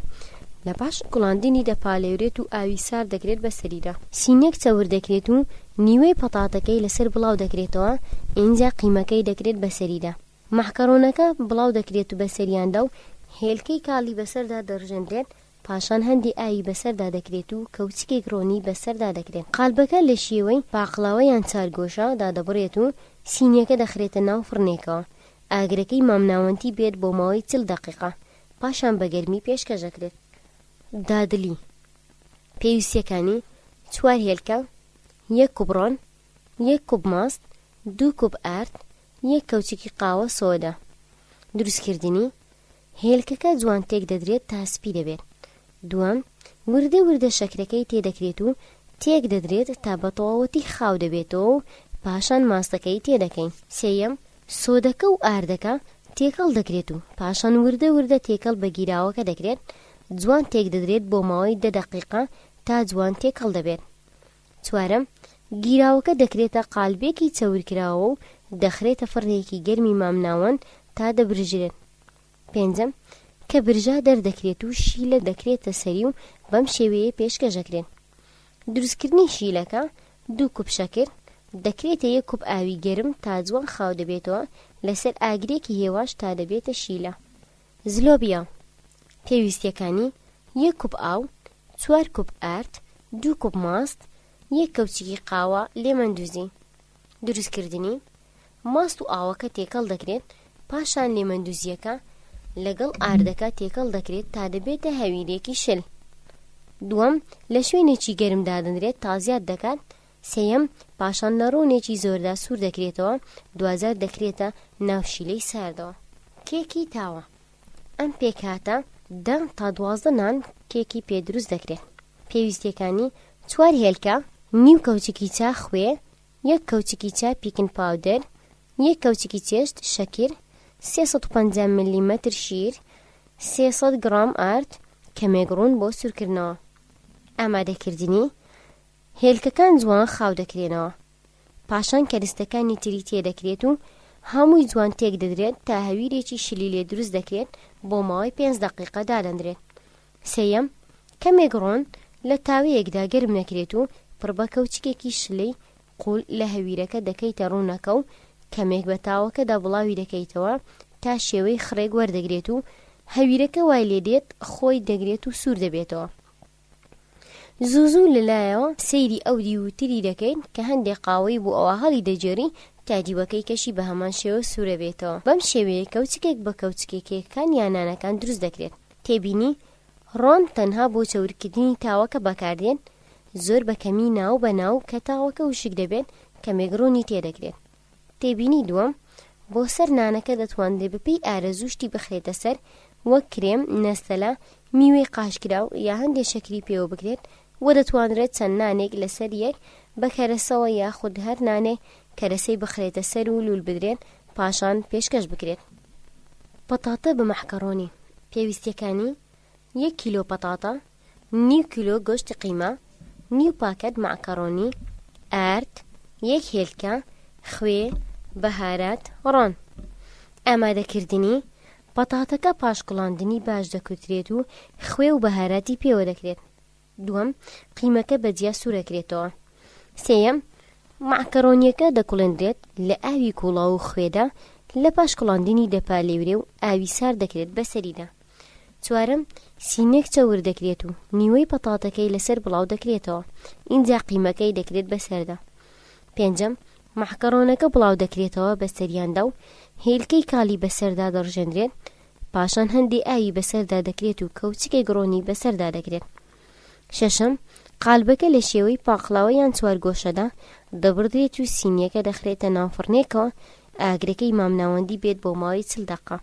لە پاش کوڵاندنی دەپالێورێت و ئاوی سارد دەکرێت بەسەریدا. سینیەک چەور دەکرێت و نیوەی پەتاتەکەی لەسەر بڵاو دەکرێتەوە، ئینجا قیمەکەی دەکرێت بەسەریدا. مەعکەڕۆنەکە بڵاو دەکرێت بەسەریاندا و هێلکەی کاڵی بەسەردا دەڕژێندرێت، پاشان هەندێ ئاوی بەسەردا دەکرێت و کەوچکێک ڕۆنی بەسەردا دەکرێت. قالبەکە لە شێوەی پاقلاوە یان چارگۆشە دادەبڕێت و سینیەکە دەخرێتە ناو فڕنێکەوە. ئاگرەکەی مامناوەندی بێت بۆ ماوەی 40 دەقیقە، پاشان بە گەرمی پێشکەش دەکرێت. دادلی، پێویستییەکانی، چوار هێلکە، یەک کوپ ڕۆن، یەک کوپ ماست، دوو کوپ ئارد، یەک کەوچکی قاوە سۆدە. دروستکردنی، هێلکەکە جوان تێک دەدرێت تا سپی دەبێت. دووەم، وردە وردە شەکرەکەی تێدەکرێت و تێک دەدرێت تا بە تەواوەتی خاو دەبێتەوە و پاشان ماستەکەی تێدەکەین. سێیەم، سۆدەکە و ئاردەکە تێکەڵ دەکرێت و پاشان وردە وردە تێکەڵ بە گیراوەکە دەکرێت، جوان تێکدەدرێت بۆ ماوەی دە دەقیقە تا جوان تێکەڵ دەبێت. چوارەم، گیراوەکە دەکرێتە قالبێکی چەورکراوە و دەخرێتە فڕنێکی گەرمی مامناوەند تا دەبرژرێت. پێنجەم، کە برژا دەردەکرێت و شیلە دەکرێتە سەری و بەم شێوەیە پێشکەش دەکرێت. دروستکردنی شیلەکە، دوو کوپ شەکر، دەکرێتە یەک کوپ ئاوی گەرم تا جوان خاو دەبێتەوە لەسەر ئاگرێکی هێواش تا دەبێتە شیلە. زلۆبیا، پێویستیەکانی، یەک کوپ ئاو، چوار کوپ ئارد، دوو کوپ ماست، یەک کەوچکی قاوە لێمەندوزی. دروستکردنی، ماست و ئاوەکە تێکەڵ دەکرێت، پاشان لێمەندوزییەکە لەگەڵ ئاردەکە تێکەڵ دەکرێت تا دەبێتە هەویرێکی شل. دووەم، لە شوێنێکی گەرم دادەنرێت تا زیاد دەکات. سێیەم، پاشان لە ڕۆنێکی زۆردا سوور دەکرێتەوە، دواجار دەکرێتە ناو شیلەی ساردەوە. کێکی تاوە، ئەم پێکهاتە دە تا 12 نان کێکی پێ دروست دەکرێت. پێویستییەکانی، چوار هێلکە، نیو کەوچکی چا خوێ، یەک کەوچکی چا baking powder، یەک کەوچکی چێشت شەکر، 350 ملیمەتر شیر، 300 گڕام ئارد، کەمێک ڕوون بۆ سوورکردنەوە. ئامادەکردنی، هێلکەکان جوان خاو دەکرێنەوە، پاشان کەرستەکانی تری تێدەکرێت و هەمووی جوان تێکدەدرێت تا هەویرێکی شلی لێ دروست دەکرێت بۆ ماوەی پێنج دەقیقە دادەنرێت. سێیەم، کەمێک ڕۆن لە تاوەیەکدا گەرم دەکرێت و پڕ بە کەوچکێکی شلەی قوول لە هەویرەکە دەکەیتە ڕوونەکە و کەمێک بە تاوەکەدا بڵاوی دەکەیتەوە. تا شێوەی خڕێک وەردەگرێت و هەویرەکە وای لێدێت خۆی دەگرێت و سوور دەبێتەوە. زوو زوو لە لایەوە سەیری ئەو دیووتری دەکەین کە هەندێ قاوەیی بوو ئەوا هەڵی دەگێڕی تا دیوەکەی کەشی بە هەمان شێوە سوورەبێتەوە. بەم شێوەیە کەوچکێک بە کەوچکێ کێکەکان یا نانەکان دروست دەکرێت. تێبینی، ڕۆن تەنها بۆ چەورکردنی تاوەکە بەکاردێت، زۆر بە کەمی ناو بە ناو کە تاوەکە وشک دەبێت کەمێک ڕۆنی تێدەکرێت. تێبینی دووەم، بۆ سەر نانەکە دەتوانرێت بەپێی ئارەزوو شتی بخرێتە سەر وەک کرێم، نەستەلە، میوەی قاشکراو یا هەندێ شەکری پێوە بکرێت وە دەتوانرێت چەند نانێک لەسەر یەک بە کەرەسەوە یاخود هەر نانێک کەرەسەی بخرێتە سەر و لوول بدرێت پاشان پێشکەش بکرێت. پەتاتە بە مەعکەڕۆنی، پێویستیەکانی، یەک کیلۆ پەتاتە، نیو کیلۆ گۆشتی قیمە، نیو پاکەت مەعکەڕۆنی، ئارد، یەک هێلکە، خوێ، بەهارات، ڕۆن. ئامادەکردنی، پەتاتەکە پاش کوڵاندنی باش دەکوترێت و خوێ و بەهاراتی پێوە دەکرێت. دووەم، قیمەکە بە جیا سوورەکرێتەوە. سێیەم، مەعکەرۆنییەکە دەکوڵێندرێت لە ئاوی کوڵاو و خوێدا، لە پاش کوڵاندنی دەپالێورێ و ئاوی سارد دەکرێت بەسەریدا. چوارەم، سینێک چەور دەکرێت و نیوەی پەتاتەکەی لەسەر بڵاو دەکرێتەوە، ئینجا قیمەکەی دەکرێت بەسەردا. پێنجەم، مەعکەرۆنەکە بڵاو دەکرێتەوە بەسەریاندا و هێلکەی کاڵی بەسەردا دەڕژێندرێت، پاشان هەندێ ئاوی بەسەردا دەکرێت و کەوچکێک ڕۆنی بەسەردا دەکرێت. شەشەم، قالبەکە لە شێوەی پاقلاوە یان چوارگۆشەدا دەبڕدرێت و سینییەکە دەخرێتە ناو فڕنێکەوە، ئاگرەکەی مامناوەندی بێت بۆ ماوەی 40 دەقە،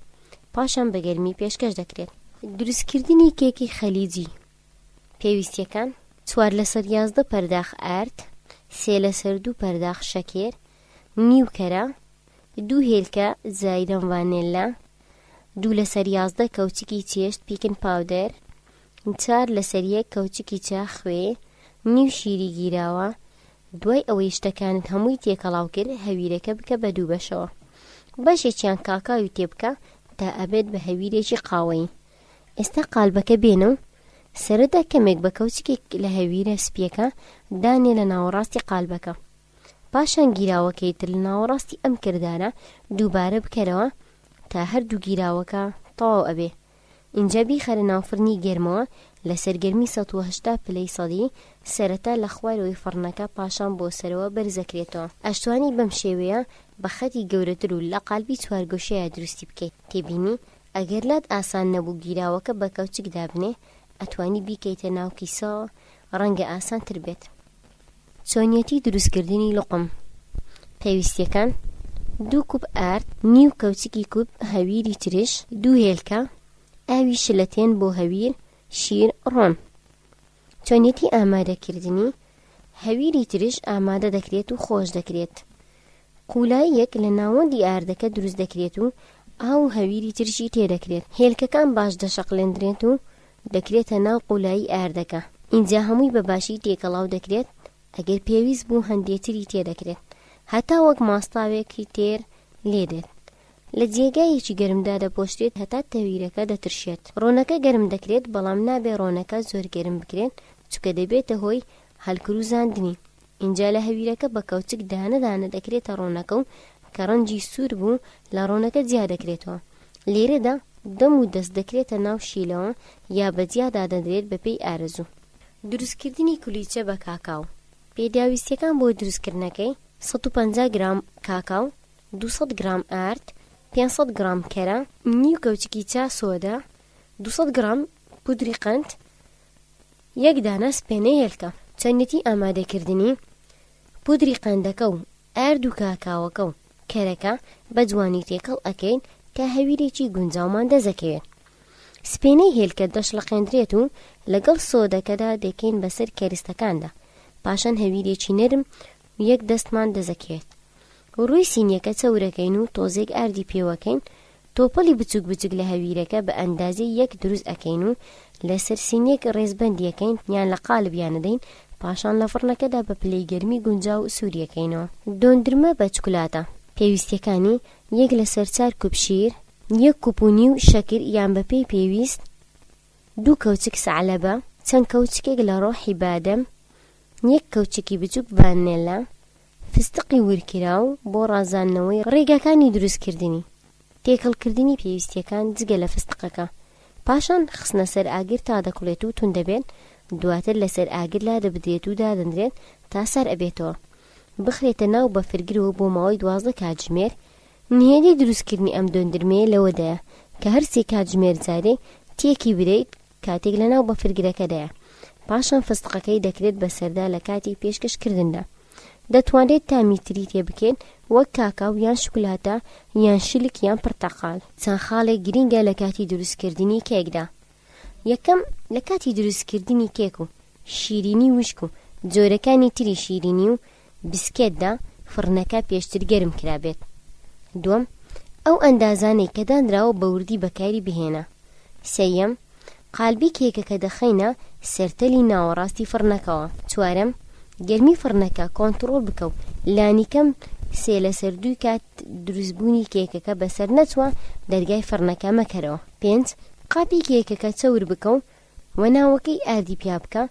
پاشان بە گەرمی پێشکەش دەکرێت. دروستکردنی کێکی خەلیجی پێویستیەکان، چوار لەسەر 11 پەرداخ ئارد، سێ لەسەر دوو پەرداخ شەکر، نیو کەرە، دوو هێلکە زایدەن ڤانێلا، دوو لەسەر 11 کەوچکی چێشت baking powder، چار لەسەر یەک کەوچکی چا خوێ، نیو شیری گیراوە، دوای ئەوەی شتەکانت هەمووی تێکەڵاو کرد هەویرەکە بکە بە دوو بەشەوە بەشێکیان کاکاوی تێبکە تا ئەبێت بە هەویرێکی قاوەیی ئێستا قالبەکە بێنە و سەرەتا کەمێک بە کەوچکێک لە هەویرە سپیەکە دانێ لە ناوەڕاستی قالبەکە پاشان گیراوەکەی تر لە ناوەڕاستی ئەم کردارە دووبارە بکەرەوە تا هەردوو گیراوەکە تەواو ئەبێ ئینجا بیخەرە ناو فڕنی گەرمەوە لەسەر گەرمی 180 پلەی سەدی سەرەتا لە خوارەوەی فڕنەکە پاشان بۆ سەرەوە بەرزەکرێتەوە ئەشتوانی بەم شێوەیە بە خەتی گەورەتر و لە قالبی چوارگۆشەیا دروستی بکەیت تێبینی ئەگەر لات ئاسان نەبوو گیراوەکە بە کەوچک دابنێ ئەتوانی بیکەیتە ناو کیسەوە ڕەنگە ئاسان تر بێت. چۆنیەتی دروستکردنی لوقم پێویستیەکان، دوو کوپ ئارد، نیو کەوچکی کوپ هەویری ترش، دوو هێلکە، ئاوی شلەتێن بۆ هەویر، شیر، ڕۆن. چۆنیەتی ئامادەکردنی، هەویری ترش ئامادە دەکرێت و خۆش دەکرێت. قولاییەک لە ناوەندی ئاردەکە دروست دەکرێت و ئاو و هەویری ترشی تێدەکرێت. هێلکەکان باش دەشەقلێندرێت و دەکرێتە ناو قولایی ئاردەکە. ئینجا هەمووی بە باشی تێکەڵاو دەکرێت، ئەگەر پێویست بوو هەندێ تری تێدەکرێت هەتا وەک ماستاوێکی تێر لێدێت. لە جێگایەکی گەرمدا دەپۆشرێت هەتا تەویرەکە دەترشێت. ڕۆنەکە گەرم دەکرێت، بەڵام نابێ ڕۆنەکە زۆر گەرم بکرێت چونکە دەبێتە هۆی هەلکروزاندنی. ئینجا لە هەویرەکە بە کەوچک دانە دانە دەکرێتە ڕۆنەکە و کە ڕەنگی سوور بوو لە ڕۆنەکە جیا دەکرێتەوە. لێرەدا دەم و دەست دەکرێتە ناو شیلەوە یا بە جیا دادەنرێت بە پێی ئارەزوو. دروستکردنی کولیچە بە کاکاو. پێداویستیەکان بۆ دروستکردنەکەی، 150 گرام کاکاو، 200 گرام ئارد، 500 گرام کەرە، نیو کەوچکی چا سۆدە، 200 گرام پودری قەند، یەک دانە سپێنەی هێلکە. چۆنیەتی ئامادەکردنی، پودری قەندەکە و ئارد و کاکاوەکە و کەرەکە بە جوانی تێکەڵ ئەکەین تا هەویرێکی گونجاومان دەست ئەکەوێت. سپێنەی هێلکە دەشڵەقێندرێت و لەگەڵ سۆدەکەدا دەکەین بەسەر کەرستەکاندا، پاشان هەویرێکی نەرم و یەک دەستمان دەست ئەکەوێت. ڕووی سینیەکە چەورەکەین و تۆزێک ئاردی پێوەکەین تۆپەڵی بچوک بچوک لە هەویرەکە بە ئەندازەی یەک دروست ئەکەین و لەسەر سینیەک ڕێزبەندی ئەکەین یان لە قالبیان ئەدەین پاشان لە فڕنەکەدا بە پلەی گەرمی گونجاو سووری ئەکەینەوە. دۆندرمە بە چوکلاتە. پێویستیەکانی، یەک لەسەر چار کوپ شیر، یەک کوپ و نیو شەکر یان بە پێی پێویست، دوو کەوچک سەعلەبە، چەند کەوچکێک لە ڕۆحی بادەم، یەک کەوچکی بچوک ڤانێلا، فستقی ورکراو بۆ ڕازاندنەوەی ڕێگاکانی دروستکردنی. تێکەڵکردنی پێویستیەکان جگە لە فستقەکە، پاشان خستنە سەر ئاگر تا دەکوڵێت و توند دەبێت، دواتر لەسەر ئاگر لادەبدرێت و دادەنرێت تا سار ئەبێتەوە. بخرێتە ناو بەفرگرەوە بۆ ماوەی 12 کاتژمێر، نهێنی دروستکردنی ئەم دۆندرمەیە لەوەدایە کە هەر سێ کاتژمێر جارێک تێکی بدەیت کاتێک لەناو بەفرگرەکەدایە، پاشان فستقەکەی دەکرێت بەسەردا لە کاتی پێشکەش کردندا. دەتوانرێت تامی تری تێ بکرێت وەک کاکاو یان شوکولاتە یان شلک یان پرتەقال. چەند خاڵێک گرینگە لە کاتی دروستکردنی کێکدا. یەکەم، لە کاتی دروستکردنی کێک و شیرینی وشک و جۆرەکانی تری شیرینی و بسکێتدا فڕنەکە پێشتر گەرم کرابێت. دووەم، ئەو ئەندازانەی کە دانراوە بە وردی بەکاری بهێنە. سێیەم، قالبی کێکەکە دەخەینە سەر تەلی ناوەڕاستی فڕنەکەوە. چوارەم، گەرمی فڕنەکە کۆنتڕۆڵ بکە و لانیکەم سێ لەسەر دووی کات دروستبوونی کێکەکە بەسەر نەچووە دەرگای فڕنەکە مەکەرەوە. پێنج، قاپی کێکەکە چەور بکە و و ناوەکەی ئاردی پیا بکە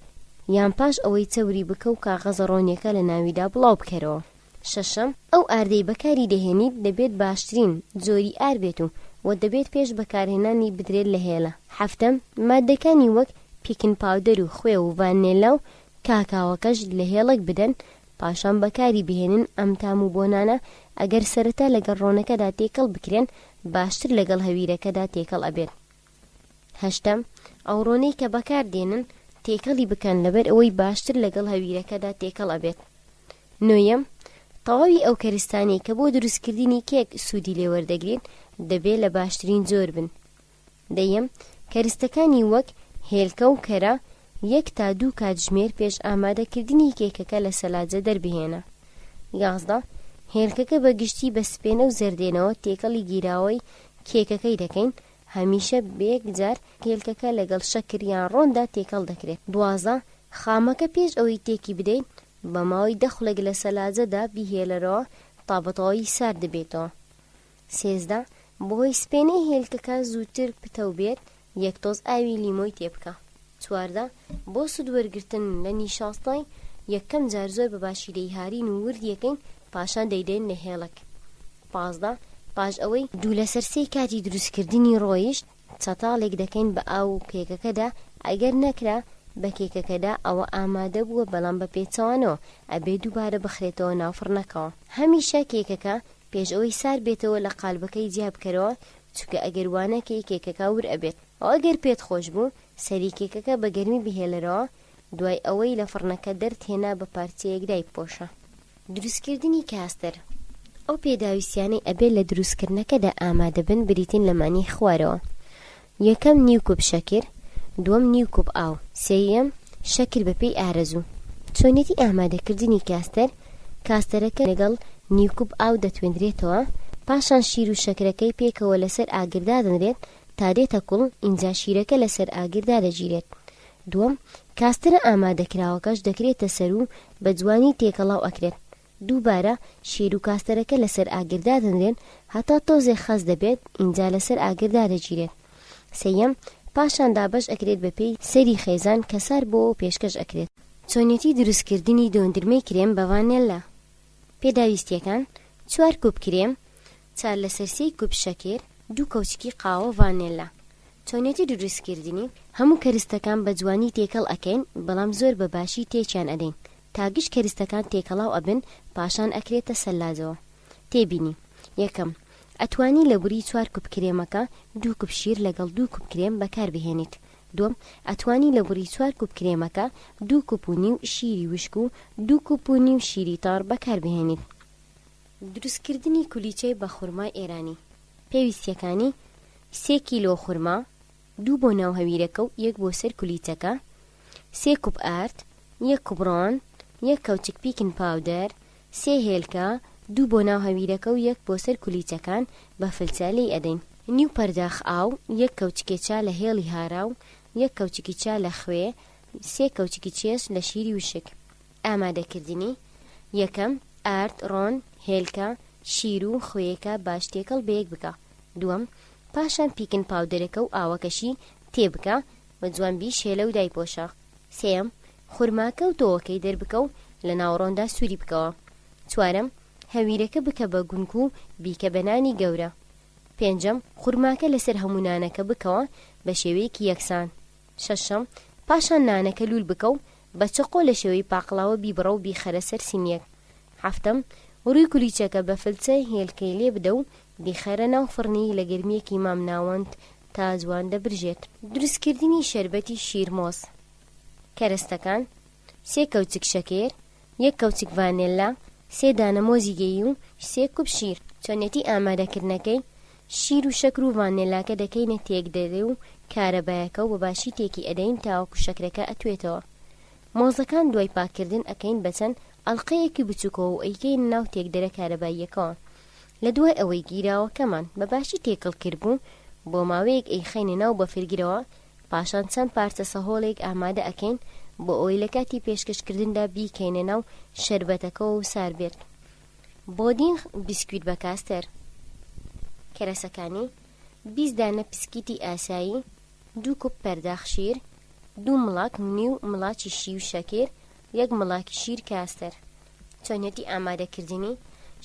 یان پاش ئەوەی چەوری بکە و کاغەزە ڕۆنیەکە لە ناویدا بڵاو بکەرەوە. شەشەم، ئەو ئاردەی بەکاری دەهێنیت دەبێت باشترین جۆری ئار بێت و و دەبێت پێش بەکارهێنانی بدرێت لە هێلە. حەفتەم، ماددەکانی وەک baking powder و خوێ و ڤانێلا و کاکاوەکەش لە هێڵک بدەن پاشان بەکاری بهێنن ئەم تام و بۆنانە ئەگەر سەرەتا لەگەڵ ڕۆنەکەدا تێکەڵ بکرێن باشتر لەگەڵ هەویرەکەدا تێکەڵ ئەبێت. هەشتەم، ئەو ڕۆنەی کە بەکار دێنن تێکەڵی بکەن لەبەر ئەوەی باشتر لەگەڵ هەویرەکەدا تێکەڵ ئەبێت. نۆیەم، تەواوی ئەو کەرستانەی کە بۆ دروستکردنی کێک سوودی لێ وەردەگرین دەبێ لە باشترین جۆر بن. دەیەم، کەرستەکانی وەک هێلکە و کەرە یەک تا دوو کاتژمێر پێش ئامادەکردنی کێکەکە لە سەلاجە دەربهێنە. 11. هێلکەکە بە گشتی بە سپێنە و زەردێنەوە تێکەڵی گیراوەی کێکەکەی دەکەین، هەمیشە بە یەک جار هێلکەکە لەگەڵ شەکر یان ڕۆندا تێکەڵ دەکرێت. 12. خامەکە پێش ئەوەی تێکی بدەیت بە ماوەی دە خولەک لە سەلاجەدا بیهێلەرەوە تا بە تەواوی سارد دەبێتەوە. 13. بەهۆی سپێنەی هێلکەکە زووتر پتەو بێت یەک تۆز ئاوی لیمۆی تێبکە. 14. بۆ سوود وەرگرتن لە نیشاستەی یەکەم جار زۆر بە باشی دەیهارین و وردیەکەین پاشان دەیدەین لە هێڵک. 15. پاش ئەوەی دوو لەسەر سێی کاتی دروستکردنی ڕۆیشت چەتاڵێک دەکەین بە ئاو و کێکەکەدا ئەگەر نەکرا بە کێکەکەدا ئەوە ئامادە بووە بەڵام بە پێچەوانەوە ئەبێ دووبارە بخرێتەوە ناو فڕنەکەوە. هەمیشە کێکەکە پێش ئەوەی سار بێتەوە لە قالبەکەی جیا بکەرەوە چونکە ئەگەر وا نەکەی کێکەکە ور ئەبێت و ئەگەر پێت خۆش بوو سەری کێکەکە بە گەرمی بهێلەرەوە دوای ئەوەی لە فڕنەکە دەرت هێنا بە پارچەیەک دایبپۆشە. دروستکردنی کاستەر، ئەو پێداویستیانەی ئەبێت لە دروستکردنەکەدا ئامادەبن بریتین لەمانەی خوارەوە، یەکەم نیو کوپ شەکر، دووەم نیو کوپ ئاو، سێیەم شەکر بەپێی ئارەزوو. چۆنیەتی ئامادەکردنی کاستەر، کاستەرەکە لەگەڵ نیو کوپ ئاو دەتوێندرێتەوە، پاشان شیر و شەکرەکەی پێکەوە لەسەر ئاگر دادەنرێت تا دێتە کوڵ، ئینجا شیرەکە لەسەر ئاگر دادەگیرێت. دووەم، کاستەرە ئامادەکراوەکەش دەکرێتە سەر و بە جوانی تێکەڵاو ئەکرێت. دووبارە شیر و کاستەرەکە لەسەر ئاگر دادەنرێن هەتا تۆزێک خەست دەبێت ئینجا لەسەر ئاگر دادەگیرێت. سێیەم، پاشان دابەش ئەکرێت بەپێی سەری خێزان کە سار بۆوە و پێشکەش ئەکرێت. چۆنیەتی دروستکردنی دۆندرمەی کرێم بە ڤانێللا. پێداویستیەکان، چوار کوپ کرێم، چار لەسەر سێی کوپ شەکر، دوو کەوچکی قاوە ڤانێلا. چۆنیەتی دروستکردنی، هەموو کەرستەکان بە جوانی تێکەڵ ئەکەین بەڵام زۆر بە باشی تێکیان ئەدەین تا گشت کەرستەکان تێکەڵاو ئەبن پاشان ئەکرێتە سەلاجەوە. تێبینی، یەکەم، ئەتوانی لە بری چوار کوپ کرێمەکە دوو کوپ شیر لەگەڵ دوو کوپ کرێم بەکار بهێنیت. دووەم، ئەتوانی لە بری چوار کوپ کرێمەکە دوو کوپ و نیو شیری وشک و دوو کوپ و نیو شیری تەڕ بەکار بهێنیت. دروستکردنی کولیچەی بە خورمای ئێرانی. پێویستیەکانی، سێ کیلۆ خورما، دوو بۆ ناو هەویرەکە و یەک بۆ سەر کولیچەکە، سێ کوپ ئارد، یەک کوپ ڕۆن، یەک کەوچک baking powder، سێ هێلکە، دوو بۆ ناو هەویرەکە و یەک بۆ سەر کولیچەکان، بە فلچە لێی ئەدەین. نیو پەرداخ ئاو، یەک کەوچکێ چا لە هێڵی هاراو، یەک کەوچکی چا لە خوێ، سێ کەوچکی چێشت لە شیری وشک. ئامادەکردنی، یەکەم، ئارد، ڕۆن، هێلکە، شیر و خوێیەکە باش تێکەڵ بەیەک بکە. دووەم، پاشان baking powder ەکە و ئاوەکەشی تێ بکە و جوان بیشێلە و دایپۆشە. سێیەم، خورماکە و تۆوەکەی دەربکە و لە ناو ڕۆندا سووری بکەوە. چوارەم، هەویرەکە بکە بە گونک و بیکە بە نانی گەورە. پێنجەم، خورماکە لەسەر هەموو نانەکە بکەوە بە شێوەیەکی یەکسان. شەشەم، پاشان نانەکە لوول بکە و بە چەقۆ لە شێوەی پاقلاوە بیبڕە و بیخەرە سەر سینییەک. حەفتەم، ڕووی کولیچەکە بە فلچە هێلکەی لێ بدە و بیخەرە ناو فڕنی لە گەرمییەکی مامناوەند تا جوان دەبرژێت. دروستکردنی شەربەتی شیرمۆز کەرەستەکان، سێ کەوچک شەکر، یەک کەوچک ڤانێلا، سێ دانە مۆزی گەییو و سێ کوپ شیر. چۆنیەتی ئامادەکردنەکەی، شیر و شەکر و ڤانێلاکە دەکەینە تێکدەرێ و کارەبایەکە و بە باشی تێکی ئەدەین تاوەکو شەکرەکە ئەتوێتەوە. مۆزەکان دوای پاککردن ئەکەین بە چەند ئەڵقەیەکی بچوکەوە و ئەیکەینە ناو تێکدەرە کارەباییەکەوە. لە دوای ئەوەی گیراوەکەمان بە باشی تێکەڵ کردبوو بۆ ماوەیەک ئەیخەینە ناو بەفرگرەوە پاشان چەند پارچە سەهۆڵێک ئامادە ئەکەین بۆ ئەوەی لە کاتی پێشکەش کردندا بیکەینە ناو شەربەتەکەوە و سار بێت. بۆدینغ بیسکویت بە کاستەر. کەرەسەکانی، 20 دانە پسکیتی ئاسایی، دوو کوپ پەرداخ شیر، دوو مڵاک و نیو مڵاچی شیو شەکر، یەک مڵاکی شیر کاستەر. چۆنیەتی ئامادەکردنی،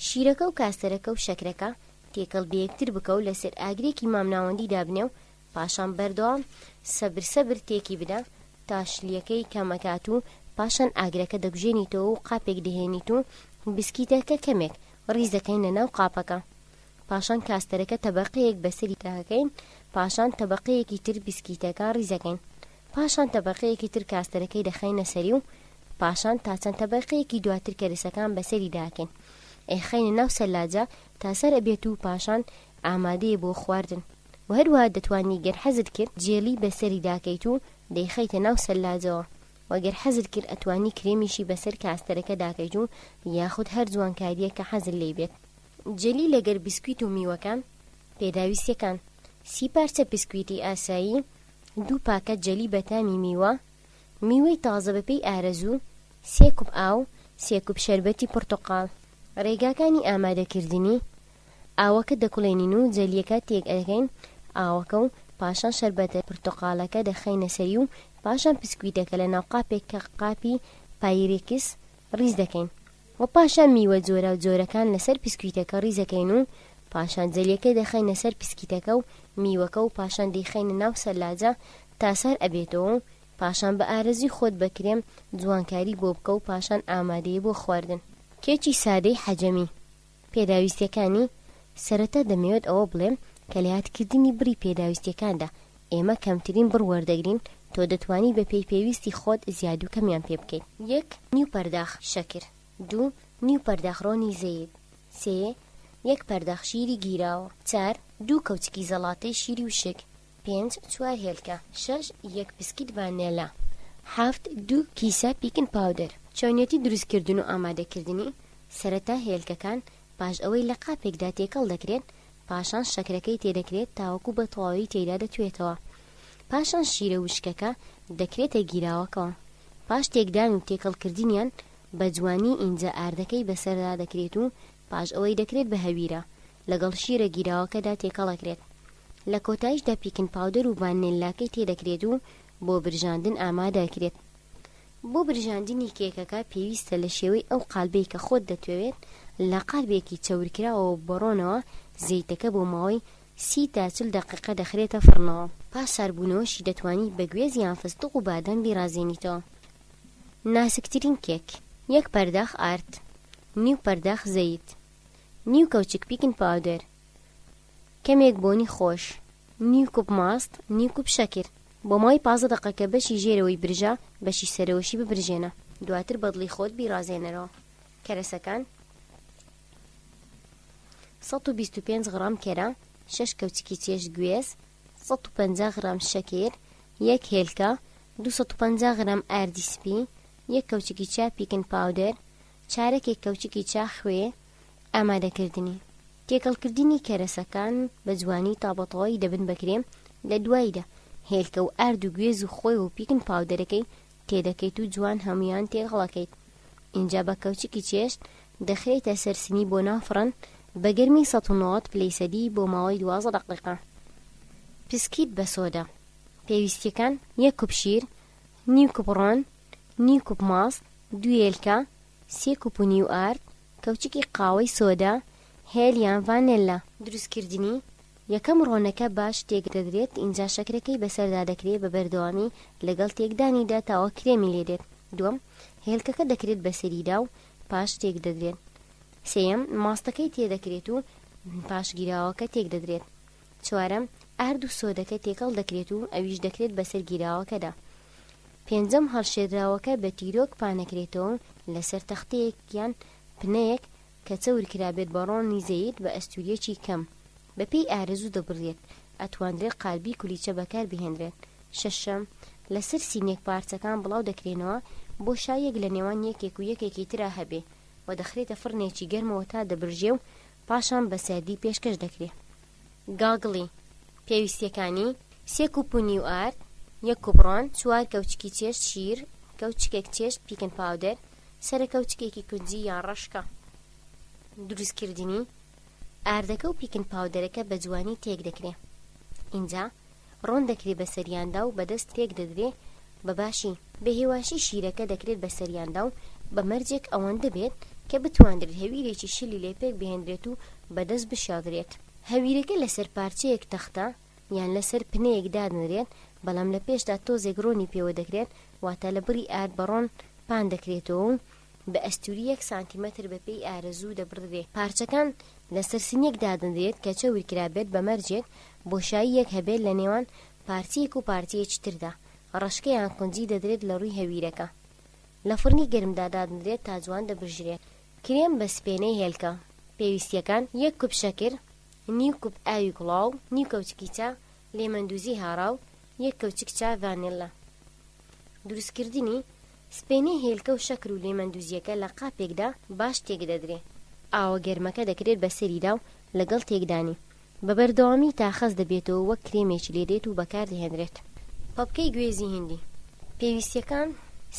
شیرەکە و کاستەرەکە و شەکرەکە تێکەڵ بەیەکتر بکە و لەسەر ئاگرێکی مامناوەندی دابنێ و پاشان بەردەوام سەبر سەبر تێکی بدە تا شلیەکەی کەم ئەکات و پاشان ئاگرەکە دەکوژێنیتەوە و قاپێک دەهێنیت و بسکیتەکە کەمێک ڕیز دەکەین لە ناو قاپەکە پاشان کاستەرەکە تەبەقەیەک بەسەری داکەین پاشان تەبەقەیەکی تر بسکیتەکە ڕیزەکەین پاشان تەبەقەیەکی تر کاستەرەکەی دەخەینە سەری و پاشان تا چەند تەبەقەیەکی دواتر کەرسەکان بەسەری داکەین ئەیخەینە ناو سەلاجە تا سەر ئەبێت و پاشان ئامادەیە بۆ خواردن. وە هەروەها دەتوانی گەر حەزت کرد جێلی بەسەری داکەیت و دەیخەیتە ناو سەلاجەوە وە گەر حەزت کرد ئەتوانی کرێمیشی بەسەر کاستەرەکە داکەیت و یاخود هەر جوانکاریەک کە حەزت لێی بێت. جێلی لەگەر بسکویت و میوەکان پێداویستیەکان، سی پارچە بسکویتی ئاسایی، دوو پاکەت جەلی بەتامی میوە، میوەی تازە بەپێی ئارەزوو، سێ کوپ ئاو، سێ کوپ شەربەتی پرتەقاڵ. ڕێگاکانی ئامادەکردنی، ئاوەکە دەکوڵێنین و جەلیەکە تێک ئەدەین ئاوەکە و پاشان شەربەتە پرتەقالەکە دەخەینە سەری و پاشان پسکویتەکە لە ناو قاپێک کە قاپی پایرێکس ڕیز دەکەین و پاشان میوە جۆراو جۆرەکان لەسەر پسکویتەکە ڕیزەکەین و پاشان جەلیەکە دەخەینە سەر پسکیتەکە و میوەکە و پاشان دەیخەینە ناو سەلاجە تا سار ئەبێتەوە و پاشان بە ئارەزوی خۆت بە کرێم جوانکاری بۆ بکە و پاشان ئامادەیە بۆ خواردن. کێکی سادەی حەجەمی. پێداویستیەکانی، سەرەتا دەمەوێت ئەوە بڵێم کە لە یادکردنی بڕی پێداویستیەکاندا ئێمە کەمترین بڕ وەردەگرین، تۆ دەتوانی بە پێی پێویستی خۆت زیاد و کەمیان پێ بکەیت. یەک، نیو پەرداخ شەکر. دوو، نیو پەرداخ ڕۆنی زەیت. سێ، یەک پەرداخ شیری گیراوە. چار، دوو کەوچکی زەڵاتەی شیری وشک. پێنج، چوار هێلکە. شەش، یەک پسکیت ڤانێلا. حەفت، دوو کیسە baking powder. چۆنیەتی دروستکردن و ئامادەکردنی، سەرەتا هێلکەکان پاش ئەوەی لە قاپێکدا تێکەڵ دەکرێت، پاشان شەکرەکەی تێدەکرێت تاوەکو بە تەواوی تێیدا دەتوێتەوە. پاشان شیرە وشکەکە دەکرێتە گیراوەکەوە. پاش تێکدان و تێکەڵکردنیان بە جوانی ئینجا ئاردەکەی بەسەردا دەکرێت و پاش ئەوەی دەکرێت بە هەویرە لەگەڵ شیرە گیراوەکەدا تێکەڵ ئەکرێت. لە کۆتایشدا baking powder و ڤانێللاکەی تێدەکرێت و بۆ برژاندن ئامادە ئەکرێت. بۆ برژاندنی کێکەکە پێویستە لە شێوەی ئەو قالبەی کە خۆت دەتەوێت لە قالبێکی چەورکراوەوە بە ڕۆنەوە زەیتەکە بۆ ماوەی 30 تا 40 دەقیقە دەخرێتە فڕنەوە. پاش ساربوونەوەشی دەتوانی بە گوێز یان فستق و بادەم بیڕازێنیتەوە. ناسکترین کێک. یەک پەرداخ ئارد. نیو پەرداخ زەیت. نیو کەوچک baking powder. کەمێک بۆنی خۆش. نیو کوپ ماست، نیو کوپ شەکر. بۆ ماوەی 15 دەقە کە بەشی ژێرەوەی برژا، بەشی سەرەوەشی ببرژێنە. دواتر بە دڵی خۆت بیڕازێنەرەوە. کەرەسەکان، 125 غڕام کەرە، شەش کەوچکی چێشت گوێز، 150 غرام شەکر، یەک هێلکە، 250 غرام ئاردی سپی، یەک کەوچکی چا baking powder، چارەکێک کەوچکی چا خوێ، ئامادەکردنی، تێکەڵکردنی کەرەسەکان بە جوانی تا بە تەواوی دەبن بە کرێم، لە دواییدا هێلکە و ئارد و گوێز و خۆی و baking powder ەکەی تێدەکەیت و جوان هەموویان تێکەڵەکەیت ئینجا بە کەوچکی چێشت دەخرێتە سەر سنی بۆ ناو فڕن بە گەرمی 190 پلەی سەدی بۆ ماوەی 12 دەقیقە. پسکیت بە سۆدە. پێویستیەکان، یەک کوپ شیر، نیو کوپ ڕۆن، نیو کوپ ماست، دوو هێلکە، سێ کوپ و نیو ئارد، کەوچکی قاوەی سۆدە، هێل یان ڤانێلا. دروستکردنی، یەکەم ڕۆنەکە باش تێک دەدرێت ئینجا شەکرەکەی بەسەردا دەکرێ بە بەردەوامی لەگەڵ تێکدانیدا تاوە کرێمی لێ دێت. دووەم، هێلکەکە دەکرێت بەسەریدا و پاش تێک دەدرێت. سێیەم، ماستەکەی تێ دەکرێت و پاش گیراوەکە تێک دەدرێت. چوارەم، ئارد و سۆدەکە تێکەڵ دەکرێت و ئەویش دەکرێت بەسەر گیراوەکەدا. پێنجەم، هەڵشێدراوەکە بە تیرۆک پانەکرێتەوە و لەسەر تەختەیەک یان پنەیەک کە چەور کرابێت بە ڕۆنی زەیت بە ئەستوورییەکی کەم، بە پێی ئارەزوو دەبڕدرێت، ئەتواندرێت قالبی کولیچە بەکار بهێنرێت. شەشەم، لەسەر سینیەک پارچەکان بڵاو دەکرێنەوە، بۆشاییەک لە نێوان یەکێک و یەکێکی ترا هەبێ و دەخرێتە فڕنێکی گەرمەوە تا دەبرژێ و پاشان بە سەردی پێشکەش دەکرێ. گاگڵی، پێویستیەکانی، سێ کوپ و نیو ئارد، یەک کوپ ڕۆن، چوار کەوچکی چێشت شیر، کەوچکێک چێشت baking powder، سەرە کەوچکێکی کونجی یان ڕەشکە. دروستکردنی، ئاردەکە و baking powder ەکە بە جوانی تێک دەکرێ. ئینجا ڕۆن دەکرێ بەسەریاندا و بە دەست تێک دەدرێ بە باشی. بە هێواشی شیرەکە دەکرێت بەسەریاندا و بە مەرجێک ئەوەندە بێت کە بتواندرێت هەویرێکی شلی لێ پێک بهێندرێت و بە دەست بشێڵدرێت. هەویرەکە لەسەر پارچەیەک تەختە یان لەسەر پنەیەک دادەنرێت، بەڵام لە پێشدا تۆزێک ڕۆنی پێوە دەکرێت، واتە لە بڕی ئارد بە ڕۆن پان دەکرێتەوە و بە ئەستووری یەک سانتیمەتر بە پێی ئارەزوو دەبڕدرێ. پارچەکان لەسەر سنیەک دادەنرێت کە چەور کرابێت بە مەرجێک بۆشاییەک هەبێت لە نێوان پارچەیەک و پارچەیەکی تردا، ڕەشکە یان قونجی دەدرێت لە ڕووی هەویرەکە. لە فڕنی گەرمدا دادەنرێت تا جوان دەبرژرێت. کرێم بە سپێنەی هێلکە. پێویستیەکان، یەک کوپ شەکر، نیو کوپ ئاوی گوڵاو، نیو کەوچکی چا لێمەندوزی هاڕاو، یەک کەوچک چا ڤانێللا. دروستکردنی، سپێنەی هێلکە و شەکر و لێمەندوزییەکە لە قاپێکدا باش تێکدەدرێ. ئاوە گەرمەکە دەکرێت بەسەریدا و لەگەڵ تێکدانی بە بەردەوامی تا خەست دەبێتەوە وەک کرێمێکی لێدێت و بەکاردەهێنرێت. پەپکەی گوێزی هیندی. پێویستییەکان،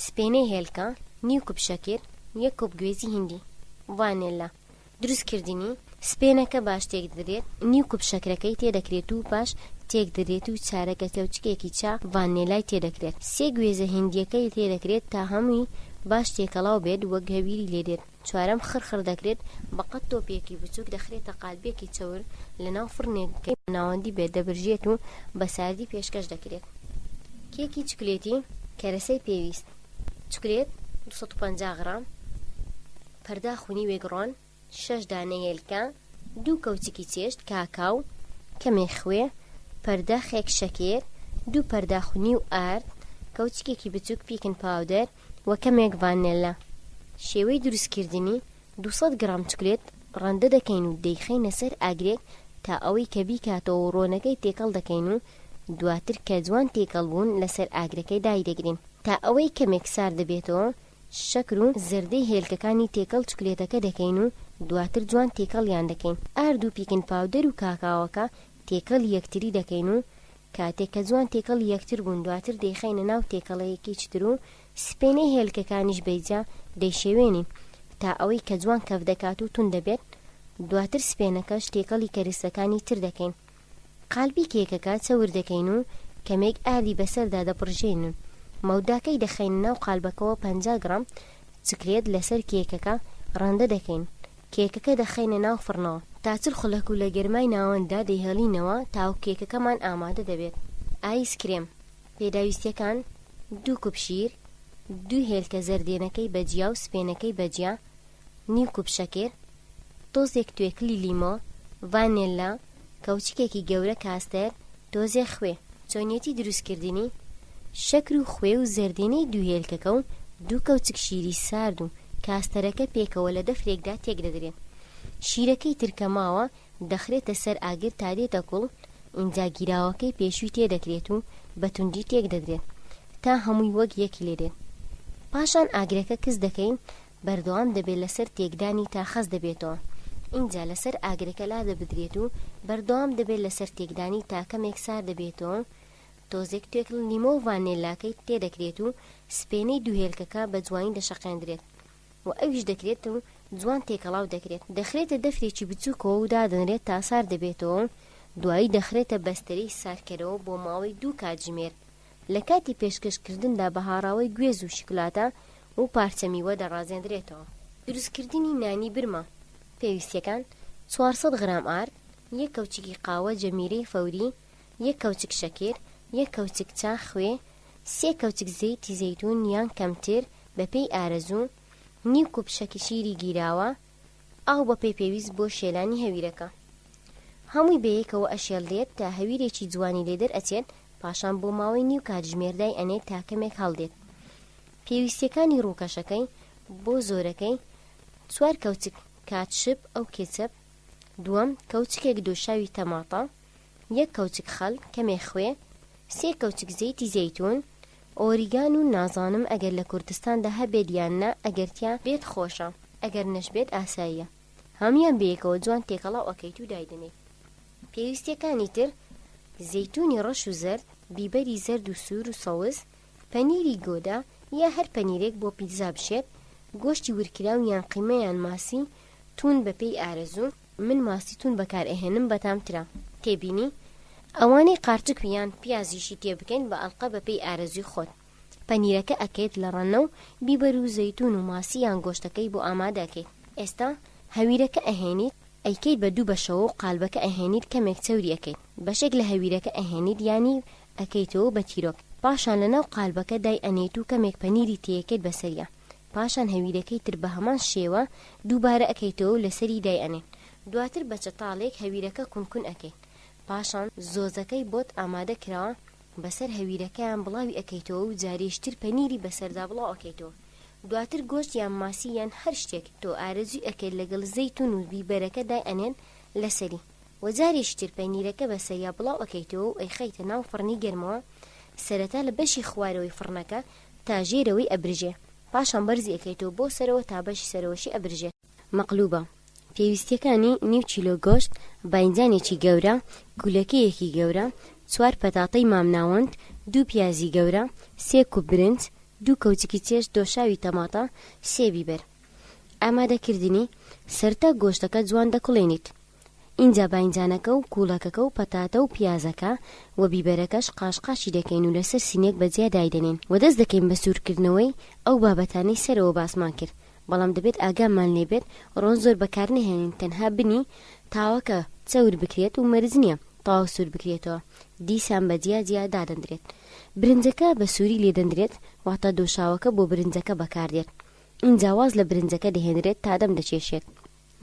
سپێنەی هێلکە، نیو کوپ شەکر، یەک کوپ گوێزی هیندی، ڤانێللا. دروستکردنی، سپێنەکە باش تێکدەدرێت، نیو کوپ شەکرەکەی تێدەکرێت و باش تێکدەدرێت و چارەکە کەوچکێکی چا ڤانێلای تێدەکرێت، سێ گوێزە هیندییەکەی تێدەکرێت تا هەمووی باش تێکەڵاو بێت وەک هەویری لێدێت، چوارەم خڕ خڕ دەکرێت بە قەد تۆپێکی بچووک دەخرێتە قالبێکی چەور لەناو فڕنێک کە ناوەندی بێت دەبرژێت و بە ساردی پێشکەش دەکرێت. کێکی چوکلێتی، کەرەسەی پێویست، چوکلێت، 250 غرام، پەرداخ و نیوێک ڕۆن، شەش دانە هێلکە، دوو کەوچکی چێشت کاکاو، کەمێک خوێ، پەرداخێک شەکر، دوو پەرداخ و نیو ئارد، کەوچکێکی بچووک baking powder و کەمێک ڤانێلا. شێوەی دروستکردنی، 200 گڕام چوکلێت ڕەندە دەکەین و دەیخەینە سەر ئاگرێک تا ئەوەی کە بیکاتەوە و ڕۆنەکەی تێکەڵ دەکەین و دواتر کە جوان تێکەڵ بوون لەسەر ئاگرەکەی دایدەگرین تا ئەوەی کەمێک سارد دەبێتەوە شەکر و زەردەی هێلکەکانی تێکەڵ چوکلێتەکە دەکەین و دواتر جوان تێکەڵیان دەکەین، ئارد و baking powder و کاکاوەکە تێکەڵی یەکتری دەکەین و کاتێک کە جوان تێکەڵی یەکتر بوون دواتر دەیخەینە ناو تێکەڵەیەکیچ تر و سپێنەی هێلکەکانیش بەیجا دەیشێوێنین تا ئەوەی کە جوان کەف دەکات و توند دەبێت دواتر سپێنەکەش تێکەڵی کەرستەکانی تر دەکەین. قالبی کێکەکە چەور دەکەین و کەمێک ئاوی بەسەردا دەپڕژێین و مەوداکەی دەخەینە ناو قالبەکەوە 50 گڕام چکلێت لەسەر کێکەکە ڕەندە دەکەین کێکەکە دەخەینە ناو فڕنەوە تا 40 خولەک و لە گەرمای ناوەنددا دەیهێڵینەوە تاوەکو کێکەکەمان ئامادە دەبێت. ئایس کرێم پێداویستیەکان، دوو کوپ شیر، دوو هێلکە زەردێنەکەی بە جیا و سپێنەکەی بە جیا، نیو کوپ شەکر، تۆزێک توێکلی لیمۆ، ڤانێللا، کەوچکێکی گەورە کاستەر، تۆزێک خوێ. چۆنیەتی دروستکردنی، شەکر و خوێ و زەردێنەی دوو هێلکەکە و دوو کەوچک شیری سارد و کاستەرەکە پێکەوە لە دەفرێکدا تێکدەدرێن. شیرەکەی تر کە ماوە دەخرێتە سەر ئاگر تا دێتە کوڵ، ئینجا گیراوەکەی پێشووی تێدەکرێت و بە توندی تێکدەدرێت تا هەمووی وەک یەکی لێدێت. پاشان ئاگرەکە کز دەکەین بەردەوام دەبێت لەسەر تێکدانی تا خەست دەبێتەوە ئینجا لەسەر ئاگرەکە لادەبدرێت و بەردەوام دەبێت لەسەر تێکدانی تا کەمێک سارد دەبێتەوە و تۆزێک توێکڵ لیمۆ و ڤانێلاکەی تێدەکرێت و سپێنەی دوو هێلکەکە بە جوانی دەشەقێندرێت و ئەویش دەکرێت و جوان تێکەڵاو دەکرێت دەخرێتە دەفرێکی بچووکەوە و دادەنرێت تا سارد دەبێتەوە و دوایی دەخرێتە بەستەرەی ساردکەرەوە بۆ ماوەی دوو کاتژمێر لە کاتی پێشکەشکردندا بە هاڕاوەی گوێز و شوکولاتە و پارچە میوە دەڕازێندرێتەوە. دروستکردنی نانی برمە، پێویستییەکان، 400 غرام ئارد، یەک کەوچکی قاوە جەمیرەی فەوری، یەک کەوچک شەکر، یەک کەوچک چا خوێ، سێ کەوچک زەیتی زەیتون یان کەمتر بەپێی ئارەزوو، نیو کوپ شەکر شیری گیراوە، ئاو بەپێی پێویست بۆ شێلانی هەویرەکە. هەمووی بەیەکەوە ئەشێڵرێت تا هەویرێکی جوانی لێ دەرئەچێت، پاشان بۆ ماوەی نیو کاتژمێر دای ئەنێت تا کەمێک هەڵدێت. پێویستیەکانی ڕووکەشەکەی، بۆ زۆرەکەی، چوار کەوچک کاتشپ ئەو کێچەپ، دووەم، کەوچکێک دۆشاوی تەماتە، یەک کەوچک خەل، کەمێ خوێ، سێ کەوچک زەیتی زەیتون، ئۆریگان و نازانم ئەگەر لە کوردستاندا هەبێت یان نا ئەگەر تیا بێت خۆشە ئەگەر نەشبێت ئاساییە هەموویان بەیەکەوە جوان تێکەڵاو ئەکەیت و دایدەنێیت. پێویستیەکانی تر، زەیتونی ڕەش و زەرد، بیبەری زەرد و سوور و سەوز، پەنیری گۆدا یا هەر پەنیرێک بۆ پیتزا بشێت، گۆشتی ورکراو یان قیمە یان ماسی، تون بەپێی ئارەزوو، من ماسی تون بەکار ئەهێنم بەتامترە. تێبینی، ئەوانەی قارچک یان پیازیشی تێ بکەین بە ئەڵقە بەپێی ئارەزووی خۆت. پەنیرەکە ئەکەیت لە ڕەنە و بیبەر و زەیتون و ماسی یان گۆشتەکەی بۆ ئامادە ئەکەیت. ئێستا هەویرەکە ئەهێنیت ئەیکەیت بە دوو بەشەوە و قالبەکە ئەهێنیت کەمێک چەوری ئەکەیت بەشێک لە هەویرەکە ئەهێنیت یانی ئەکەیتەوە بە تیرۆک پاشان لەناو قالبەکە دای ئەنێیت و کەمێک پەنیری تێیەکەیت بەسەریا پاشان هەویرەکەی تر بەهەمان شێوە دووبارە ئەکەیتەوە و لەسەری دای ئەنێن دواتر بە چەتاڵێک هەویرەکە کون کون ئەکەیت پاشان زۆزەکەی بۆت ئامادە کراوە بەسەر هەویرەکەیان بڵاوی ئەکەیتەوە و جارێش تر پەنیری بەسەردا بڵاو ئەکەیتەوە دواتر گۆشت یان ماسی یان هەر شتێک تۆ ئارەزوی ئەکەیت لەگەڵ زەیتون و بیبەرەکە دای ئەنێن لەسەری وە جارێکی تر پەنیرەکە بەسەریا بڵاو ئەکەیتەوە و ئەیخەیتە ناو فڕنی گەرمەوە سەرەتا لە بەشی خوارەوەی فڕنەکە تا ژێرەوەی ئەبرژێ پاشان بەرزی ئەکەیتەوە بۆ سەرەوە تا بەشی سەرەوەشی ئەبرژێت. مەقلوبە، پێویستیەکانی، نیو کیلۆ گۆشت، باینجانێکی گەورە، کولەکەیەکی گەورە، چوار پەتاتەی مامناوەند، دوو پیازی گەورە، سێ کوپ برنج، دوو کەوچکی چێشت دۆشاوی تەماتە، سێ بیبەر. ئامادەکردنی، سەرتا گۆشتەکە جوان دەکوڵێنیت. ئینجا باینجانەکە و کوڵەکەکە و پەتاتە و پیازەکە و بیبەرەکەش قاش قاشی دەکەین و لەسەر سینیەک بە جیا دایدەنێین و دەست دەکەین بە سوورکردنەوەی ئەو بابەتانەی سەرەوە باسمان کرد بەڵام دەبێت ئاگامان لێ بێت ڕۆن زۆر بەکار نەهێنین تەنها بنی تاوەکە چەور بکرێت و مەرج نیە تەواو سوور بکرێتەوە دیسان بە جیا جیا دادەندرێت برنجەکە بە سووری لێدەندرێت واتە دۆشاوەکە بۆ برنجەکە بەکاردێت ئینجا واز لە برنجەکە دەهێنرێت تا دەم دەکێشێت.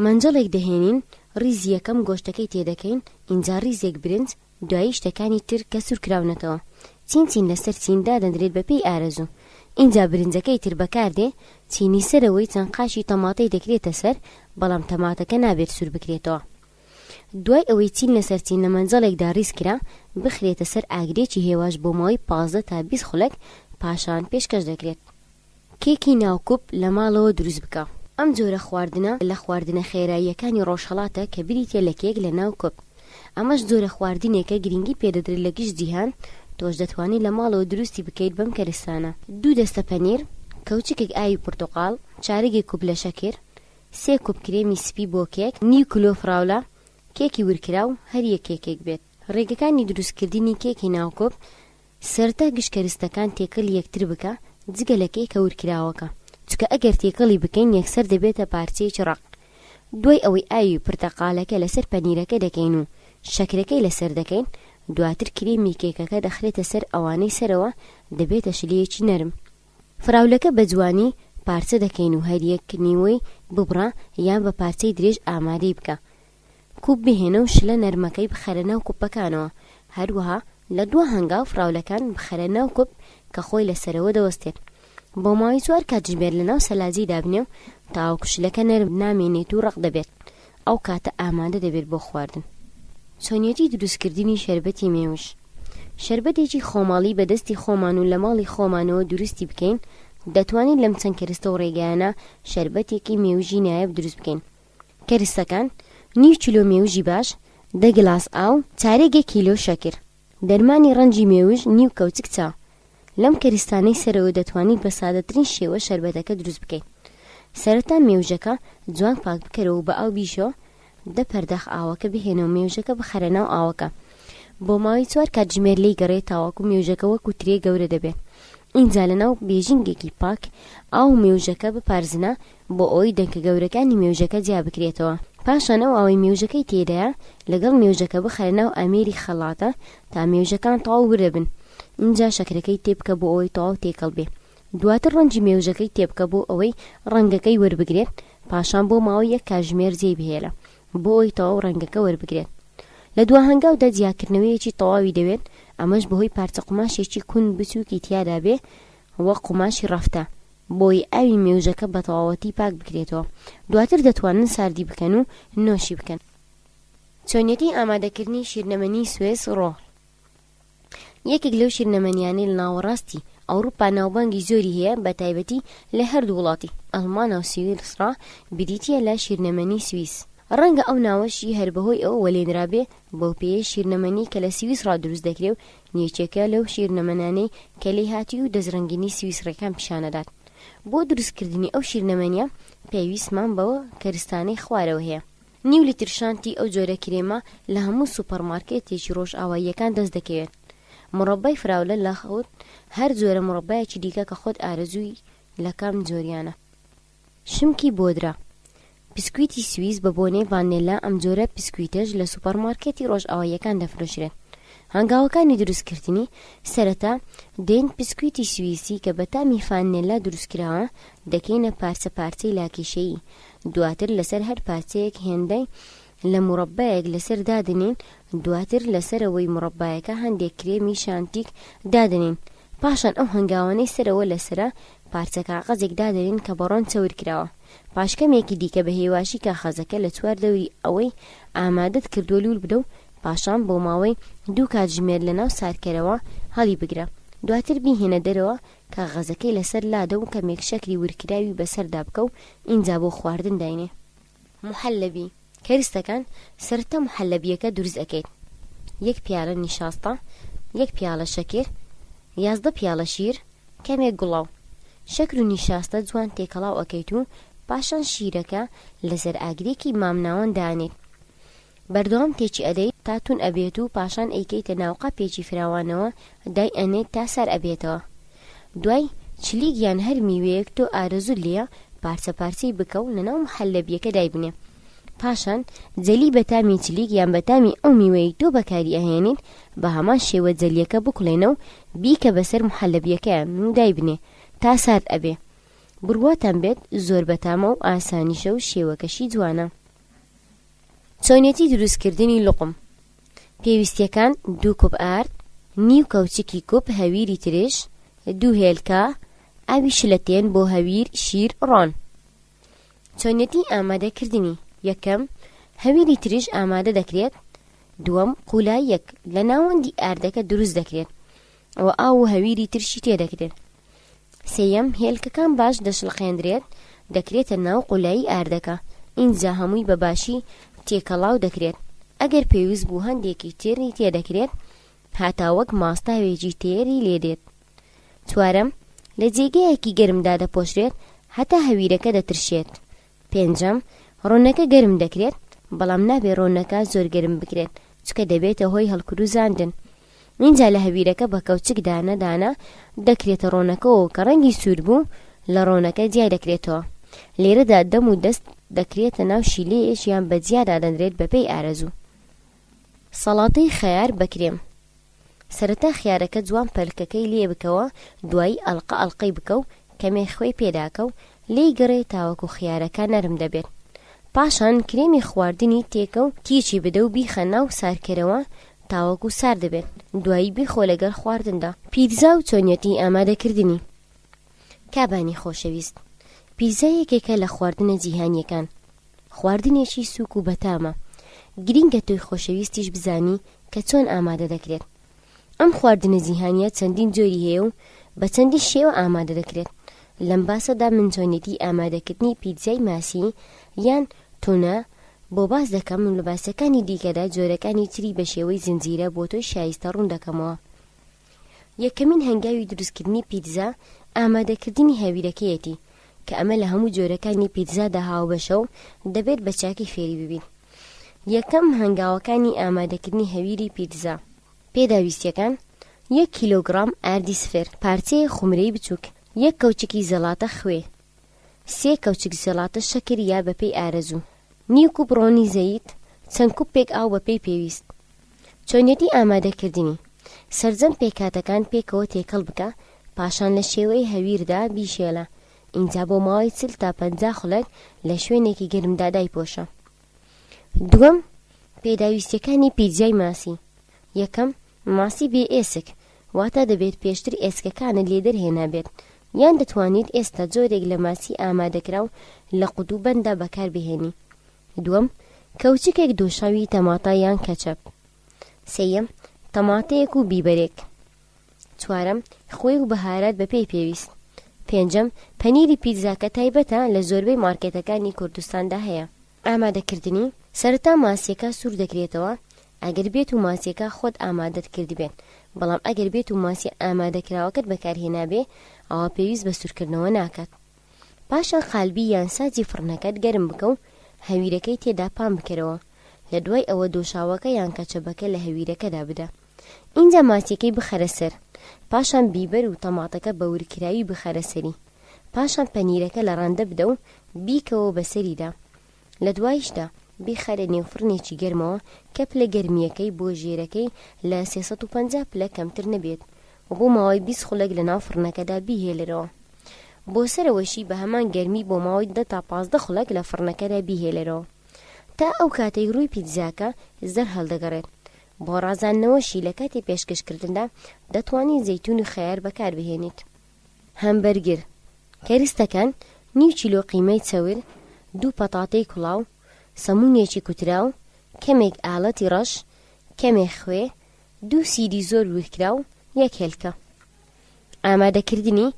مەنجەڵێک دەهێنین، ڕیزی یەکەم گۆشتەکەی تێدەکەین، ئینجا ڕیزێک برنج، دوایی شتەکانی تر کە سوورکراونەتەوە، چین چین لەسەر چین دادەندرێت بەپێی ئارەزوو، ئینجا برنجەکەی تر بەکاردێ، چینی سەرەوەی چەند قاشی تەماتەی دەکرێتە سەر، بەڵام تەماتەکە نابێت سوور بکرێتەوە. دوای ئەوەی چین لەسەر چین لە مەنجەڵێکدا ڕیز کرا، بخرێتە سەر ئاگرێکی هێواش بۆ ماوەی 15 تا 20 خولەک، پاشان پێشکەش دەکرێت. کێکی ناو کوپ لە ماڵەوە دروست بکە. ئەم جۆرە خواردنە لە خواردنە خێراییەکانی ڕۆژهەڵاتە کە بریتیە لە کێک لە ناو کوپ. ئەمەش جۆرە خواردنێکە گرنگی پێدەدرێت لە گشت جیهان، تۆش دەتوانی لە ماڵەوە دروستی بکەیت بەم کەرستانە. دوو دەستە پەنیر، کەوچکێک ئاوی پرتوقاڵ، چارەگێک کوپ لە شەکر، سێ کوپ کرێمی سپی بۆ کێک، نیو کلۆ فراولە، کێکی ورکراو، هەر یەک کێکێک بێت. ڕێگەکانی دروستکردنی کێکی ناو کوپ، سەرەتا گشت کەرستەکان تێکەڵی یەکتر بکە جگە لە کێکە ورکراوەکە چونکە ئەگەر تێکەڵی بکەین یەکسەر دەبێتە پارچەیەکی ڕەق دوای ئەوەی ئاوی پرتەقالەکە لەسەر پەنیرەکە دەکەین و شەکرەکەی لەسەر دەکەین دواتر کرێمی کێکەکە دەخرێتە سەر ئەوانەی سەرەوە دەبێتە شلەیەکی نەرم فراولەکە بە جوانی پارچە دەکەین و هەریەک نیوەی ببڕە یان بە پارچەی درێژ ئامادەی بکە کوپ بهێنە و شلە نەرمەکەی بخەرە ناو کوپەکانەوە، هەروەها لە دوا هەنگاو فراولەکان بخەرە ناو کوپ کە خۆی لە سەرەوە دەوەستێت. بۆ ماوەی چوار کاتژمێر لە ناو سەلاجەی دابنێ و تاوەکو شلەکە نەرم نامێنێت و ڕەق دەبێت، ئەو کاتە ئامادە دەبێت بۆ خواردن. چۆنیەتی دروستکردنی شەربەتی مێوژ شەربەتێکی خۆماڵی بە دەستی خۆمان و لە ماڵی خۆمانەوە دروستی بکەین، دەتوانین لەم چەند کەرستە و ڕێگایانە شەربەتێکی مێوژی نایاب دروست بکەین. کەرستەکان، نیو کیلۆ مێوژی باش، دە گلاس ئاو، چارەگێک کیلۆ شەکر. دەرمانی ڕەنجی مێوژ نیو کەوچک چا. لەم کەرستانەی سەرەوە دەتوانیت بە سادەترین شێوە شەربەتەکە دروست بکەیت. سەرەتا مێوژەکە جوان پاک بکەرەوە و بە ئاو بیشۆ، دە پەرداخ ئاوەکە بهێنە و مێوژەکە بخەرە ناو ئاوەکە. بۆ ماوەی چوار کاتژمێر لێی گەڕێ تاوەکو مێوژەکە وەکو ترێ گەورە دەبێت. ئینجا لەناو بێژینگێکی پاک ئاو و مێوژەکە بپارزنە بۆ ئەوەی دەنکە گەورەکانی مێوژەکە جیا بکرێتەوە. پاشان ئەو ئاوەی مێوژەکەی تێدایە لەگەڵ مێوژەکە بخەرە ناو ئامێری خەڵاتە تا مێوژەکان تەواو وردەبن ئینجا شەکرەکەی تێبکە بۆ ئەوەی تەواو تێکەڵ بێ دواتر ڕەنجی مێوژەکەی تێبکە بۆ ئەوەی ڕەنگەکەی وەربگرێت پاشان بۆ ماوەی یەک کاژمێر جێی بهێلە بۆ ئەوەی تەواو ڕەنگەکە وەربگرێت لە دوا هەنگاودا جیاکردنەوەیەکی تەواوی دەوێت ئەمەش بەهۆی پارچە قوماشێکی کون بچووکی تیادا بێ وەک قوماشی ڕەفتە بۆی ئاوی مێوژەکە بە تەواوەتی پاک بکرێتەوە دواتر دەتوانن ساردی بکەن و نۆشی بکەن. چۆنیەتی ئامادەکردنی شیرنەمەنی سوێس ڕۆڵ یەکێک لەو شیرنەمەنیانەی لە ناوەڕاستی ئەوروپا ناوبانگی زۆری هەیە بە تایبەتی لە هەردوو وڵاتی ئەڵمانا و سویسڕا بریتییە لە شیرنەمەنی سویس ڕەنگە ئەو ناوەشی هەر بەهۆی ئەوەوە لێنرابێ بەوپێیەی شیرنەمەنی کە لە سویسڕا دروست دەکرێ و یەکێکە لەو شیرنەمەنانەی کە لێهاتووی و دەستڕەنگینی سویسڕیەکان پیشانەدات. بۆ دروستکردنی ئەو شیرنەمەنیە پێویستمان بەو کەرستانەی خوارەوە هەیە. نیو لیتر شانتی ئەو جۆرە کرێمە لە هەموو سوپەرمارکێتێکی ڕۆژئاواییەکان دەست دەکەوێت. مڕەبای فراولە لە خود هەر جۆرە مڕەبایەکی دیکە کە خۆت ئارەزووی لە کام جۆریانە. شمکی بۆدرە، پسکویتی سویس بە بۆنەی ڤانێلا ئەمجۆرە پسکویتەش لە سوپەرمارکێتی ڕۆژئاواییەکان دەفرۆشرێت. هەنگاوەکانی دروستکردنی، سەرەتا دێین پسکویتی سویسی کە بە تامی فانێلا دروستکراوە دەکەینە پارچە پارچەی لاکێشەیی، دواتر لەسەر هەر پارچەیەک هێندەی لە مورەبایەک لەسەر دادەنێین، دواتر لەسەرەوەی مورەبایەکە هەندێک کرێمی شانتیک دادەنێین، پاشان ئەو هەنگاوانەی سەرەوە لەسەرە پارچە کاغەزێک دادەنێین کە بە ڕۆن چەور کراوە، پاش کەمێکی دیکە بە هێواشی کاخەزەکە لە چوار دەوری ئەوەی ئامادەت کردووە لوول بدە و پاشان بۆ ماوەی دوو کاتژمێر لەناو ساردکەرەوە هەڵیبگرە، دواتر بیهێنە دەرەوە کاغەزەکەی لەسەر لادە و کەمێک شەکری وردکراوی بەسەردا بکە و ئینجا بۆ خواردن داینێ. محەلەبی کەرستەکان، سەرەتا محەلەبیەکە دروست ئەکەیت، یەک پیالە نیشاستە، یەک پیالە شەکر، 11 پیالە شیر، کەمێک گوڵاو. شەکر و نیشاستە جوان تێکەڵاو ئەکەیت و پاشان شیرەکە لەسەر ئاگرێکی مامناوەند دانێیت. بەردەوام تێکی ئەدەیت تا تون ئەبێت و پاشان ئەیکەیتە ناو قاپێکی فراوانەوە دای ئەنێیت تا سار ئەبێتەوە دوای چلیک یان هەر میوەیەک تۆ ئارەزوت لێیە پارچە پارچەی بکە و لەناو محەلەبیەکە دایبنێ پاشان جەلی بەتامی چلیک یان بەتامی ئەو میوەیەی تۆ بەکاری ئەهێنیت بە هەمان شێوە جەلیەکە بکوڵێنە و بیکە بەسەر محەلەبیەکەیان و دایبنێ تا سارد ئەبێ بڕواتان بێت زۆر بەتامە و ئاسانیشە و شێوەکەشی جوانە. چۆنیەتی دروستکردنی لوقم، پێویستیەکان، دوو کوپ ئارد، نیو کەوچکی کوپ هەویری ترش، دوو هێلکە، ئاوی شلەتێن بۆ هەویر، شیر، ڕۆن. چۆنیەتی ئامادەکردنی، یەکەم، هەویری ترش ئامادە دەکرێت، دووەم، قولاییەک لە ناوەندی ئاردەکە دروست دەکرێت و ئاو و هەویری ترشی تێدەکرێت. سێیەم، هێلکەکان باش دەشڵەقێندرێت، دەکرێتە ناو قولایی ئاردەکە، ئینجا هەمووی بە باشی تێکەڵاو دەکرێت، ئەگەر پێویست بوو هەندێکی تری تێدەکرێت هاتا وەک ماستاوێکی تێری لێدێت. چوارەم، لە جێگایەکی گەرم دادەپۆشرێت هەتا هەویرەکە دەترشێت. پێنجەم، ڕۆنەکە گەرم دەکرێت، بەڵام نابێت ڕۆنەکە زۆر گەرم بکرێت، چونکە دەبێتە هۆی هەڵکروزاندن. ئینجا لە هەویرەکە بە کەوچک دانە دانە دەکرێتە ڕۆنەکەوە و کە ڕەنگی سوور بوو لە ڕۆنەکە جیای دەکرێتەوە. لێرەدا دەم و دەست دەکرێتە ناو شیلەیەک یان بە جیا دادەنرێت بەپێی ئارەزوو. سەڵاتەی خەیار بە کرێم. سەرەتا خیارەکە جوان پەلکەکەی لێ بکەوە دوایی ئەڵقە ئەڵقەی بکە و کەمێ خوێی پێداکە و لێی گەڕێ تاوەکو خیارەکە نەرم دەبێت پاشان کرێمی خواردنی تێکە و تیچی بدە و بیخە ناو سارکەرەوە تاوەکو سارد دەبێت دوایی بیخۆ لەگەڵ خواردندا. پیتزا و چۆنیەتی ئامادەکردنی. کابانی خۆشەویست پیتزا یەکێکە لە خواردنە جیهانیەکان خواردنێکی سوک و بەتامە، گرینگە تۆی خۆشەویستیش بزانی کە چۆن ئامادە دەکرێت. ئەم خواردنە جیهانیە چەندین جۆری هەیە و بە چەندین شێوە ئامادە دەکرێت. لەم باسەدا من چۆنیەتی ئامادەکردنی پیتزای ماسی یان تونە بۆ باس دەکەم و لە باسەکانی دیکەدا جۆرەکانی تری بە شێوەی زنجیرە بۆ تۆی شایستە ڕوون دەکەمەوە. یەکەمین هەنگاوی دروستکردنی پیتزا ئامادەکردنی هەویرەکەیەتی، کە ئەمە لە هەموو جۆرەکانی پیتزادا هاوبەشە و دەبێت بە چاکی فێری ببیت. یەکەم هەنگاوەکانی ئامادەکردنی هەویری پیتزا. پێداویستییەکان، یەک کیلۆگڕام ئاردی سفر، پارچەیەک خومرەی بچووک، یەک کەوچکی زەڵاتە خوێ، سێ کەوچک زەڵاتە شەکر یا بەپێی ئارەزوو. نیو کوپ ڕۆنی زەیت، چەند کوپێک ئاو بەپێی پێویست. چۆنیەتی ئامادەکردنی، سەرجەم پێکهاتەکان پێکەوە تێکەڵ بکە، پاشان لە شێوەی هەویردا بیشێلە، ئینجا بۆ ماوەی 40 تا 50 خولەک لە شوێنێکی گەرمدا دایپۆشە. دووەم، پێداویستیەکانی پیتزای ماسی، یەکەم، ماسی بێ ئێسک، واتە دەبێت پێشتر ئێسکەکانت لێ دەرهێنابێت، یان دەتوانیت ئێستا جۆرێک لە ماسی ئامادەکراو لە قوتوبەنددا بەکاربهێنی. دووەم، کەوچکێک دۆشاوی تەماتە یان کەچەپ. سێیەم، تەماتەیەک و بیبەرێک. چوارەم، خوێ و بەهارات بەپێی پێویست. پێنجەم، پەنیری پیتزا کە تایبەتە لە زۆربەی مارکێتەکانی کوردستاندا هەیە. ئامادەکردنی، سەرەتا ماسیەکە سوور دەکرێتەوە، ئەگەر بێت و ماسیەکە خۆت ئامادەت کردبێت، بەڵام ئەگەر بێت و ماسیە ئامادەکراوەکەت بەکارهێنابێ ئەوا پێویست بە سوورکردنەوە ناکات. پاشان قالبی یان ساجی فڕنەکەت گەرم بکە و هەویرەکەی تێدا پان بکەرەوە، لە دوای ئەوە دۆشاوەکە یان کەچەبەکە لە هەویرەکەدا بدە. ئینجا ماسیەکەی بخەرە سەر، پاشان بیبەر و تەماتەکە بە ورکراوی بخەرە سەری، پاشان پەنیرەکە لە ڕەندە بدە و بیکەوە بەسەریدا، لە دوایشدا بیخەرە نێو فڕنێکی گەرمەوە کە پلە گەرمییەکەی بۆ ژێرەکەی لە 350 پلە کەمتر نەبێت و بۆ ماوەی 20 خولەک لەناو فڕنەکەدا بیهێلەرەوە. بۆ سەرەوەشی بە هەمان گەرمی بۆ ماوەی دە تا 15 خولەک لە فڕنەکەدا بیهێلەرەوە تا ئەو کاتەی ڕووی پیتزاکە زەرد هەڵدەگەڕێت. بۆ ڕازاندنەوەشی لە کاتی پێشکەشکردندا دەتوانیت زەیتوون و خەیار بەکاربهێنیت. هەمبەرگر، کەرستەکان، نیو کیلۆ قیمەی چەور، دوو پەتاتەی کوڵاو، سەموونێکی کوتراو، کەمێک ئاڵەتی ڕەش، کەمێک خوێ، دوو سیری زۆر وردکراو، یەک هێلکە. ئامادەکردنی،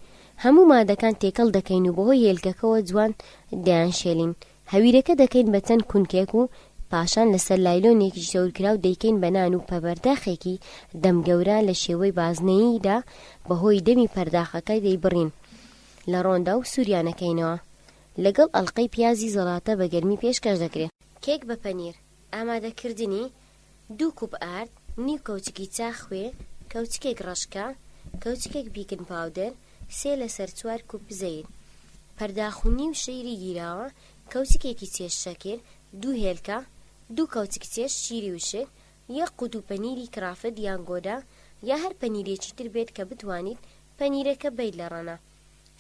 هەموو مادەکان تێکەڵ دەکەین و بەهۆی هێلکەکەوە جوان دەیانشێلین، هەویرەکە دەکەین بە چەند کونکێک و پاشان لەسەر لایلۆنێکی چەورکراو دەیکەین بە نان و پەرداخێکی دەم گەورە لە شێوەی بازنەییدا بەهۆی دەمی پەرداخەکە دەیبڕین لە ڕۆندا و سووریانەکەینەوە لەگەڵ ئەڵقەی پیازی زەڵاتە بە گەرمی پێشکەش دەکرێت. کێک بە پەنیر، ئامادەکردنی، دوو کوپ ئارد، نیو کەوچکی چا خوێ، کەوچکێک ڕەشکە، کەوچکێک baking powder، سێ لەسەر چوار کوپ زەیت، پەرداخ و نیو شیری گیراوە، کەوچکێکی چێشت شەکر، دوو هێلکە، دوو کەوچک چێشت شیری وشک، یەک قوتوو پەنیری کرافت یان گۆدا یا هەر پەنیرێکی تر بێت کە بتوانیت پەنیرەکە بەیت لە ڕەنە،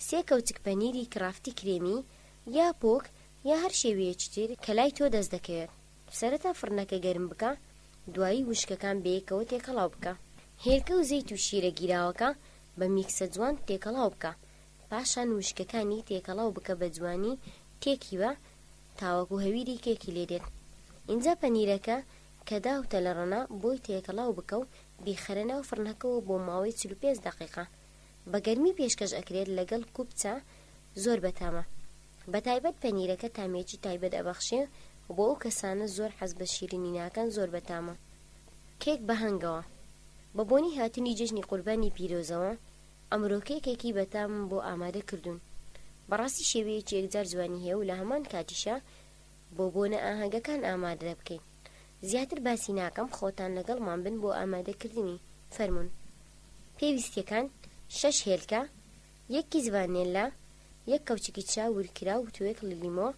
سێ کەوچک پەنیری کرافتی کرێمی یا پۆک یا هەر شێوەیەکی تر کە لای تۆ دەست دەکەوێت. سەرەتا فڕنەکە گەرم بکە، دوایی وشکەکان بەیەکەوە تێکەڵاو بکە. هێلکە و زەیت و شیرە گیراوەکە بە میکسە جوان تێکەڵاو بکە، پاشان وشکەکانی تێکەڵاو بکە بە جوانی تێکی بە تاوەکو هەویری کێکی لێ دێت. ئینجا پەنیرەکە کە داوتە لە ڕەنە بۆی تێکەڵاو بکە و بیخەرە ناو فڕنەکەوە بۆ ماوەی 45 دەقیقە. بە گەرمی پێشکەش ئەکرێت لەگەڵ کوپ چا زۆر بەتامە. بەتایبەت پەنیرەکە تامێکی تایبەت ئەبەخشێ و بۆ ئەو کەسانە زۆر حەز بە شیرینی ناکەن زۆر بەتامە. کێک بە هەنگەوە. بە بۆنەی هاتنی جەژنی قوربانی پیرۆزەوە ئەمرۆ کێکێکی بەتامم بۆ ئامادە کردوون. بەڕاستی شێوەیەکی یەکجار جوانی هەیە و لە هەمان کاتیشا بۆ بۆنە ئاهەنگەکان ئامادە بکەین. زیاتر باسی ناکەم خۆتان لەگەڵمان بن بۆ ئامادەکردنی. فەرموون. پێویستیەکان، شەش هێلکە، یەک کیس ڤانێلا، یەک کەوچکی چا ورکراو و توێکڵی لیمۆ،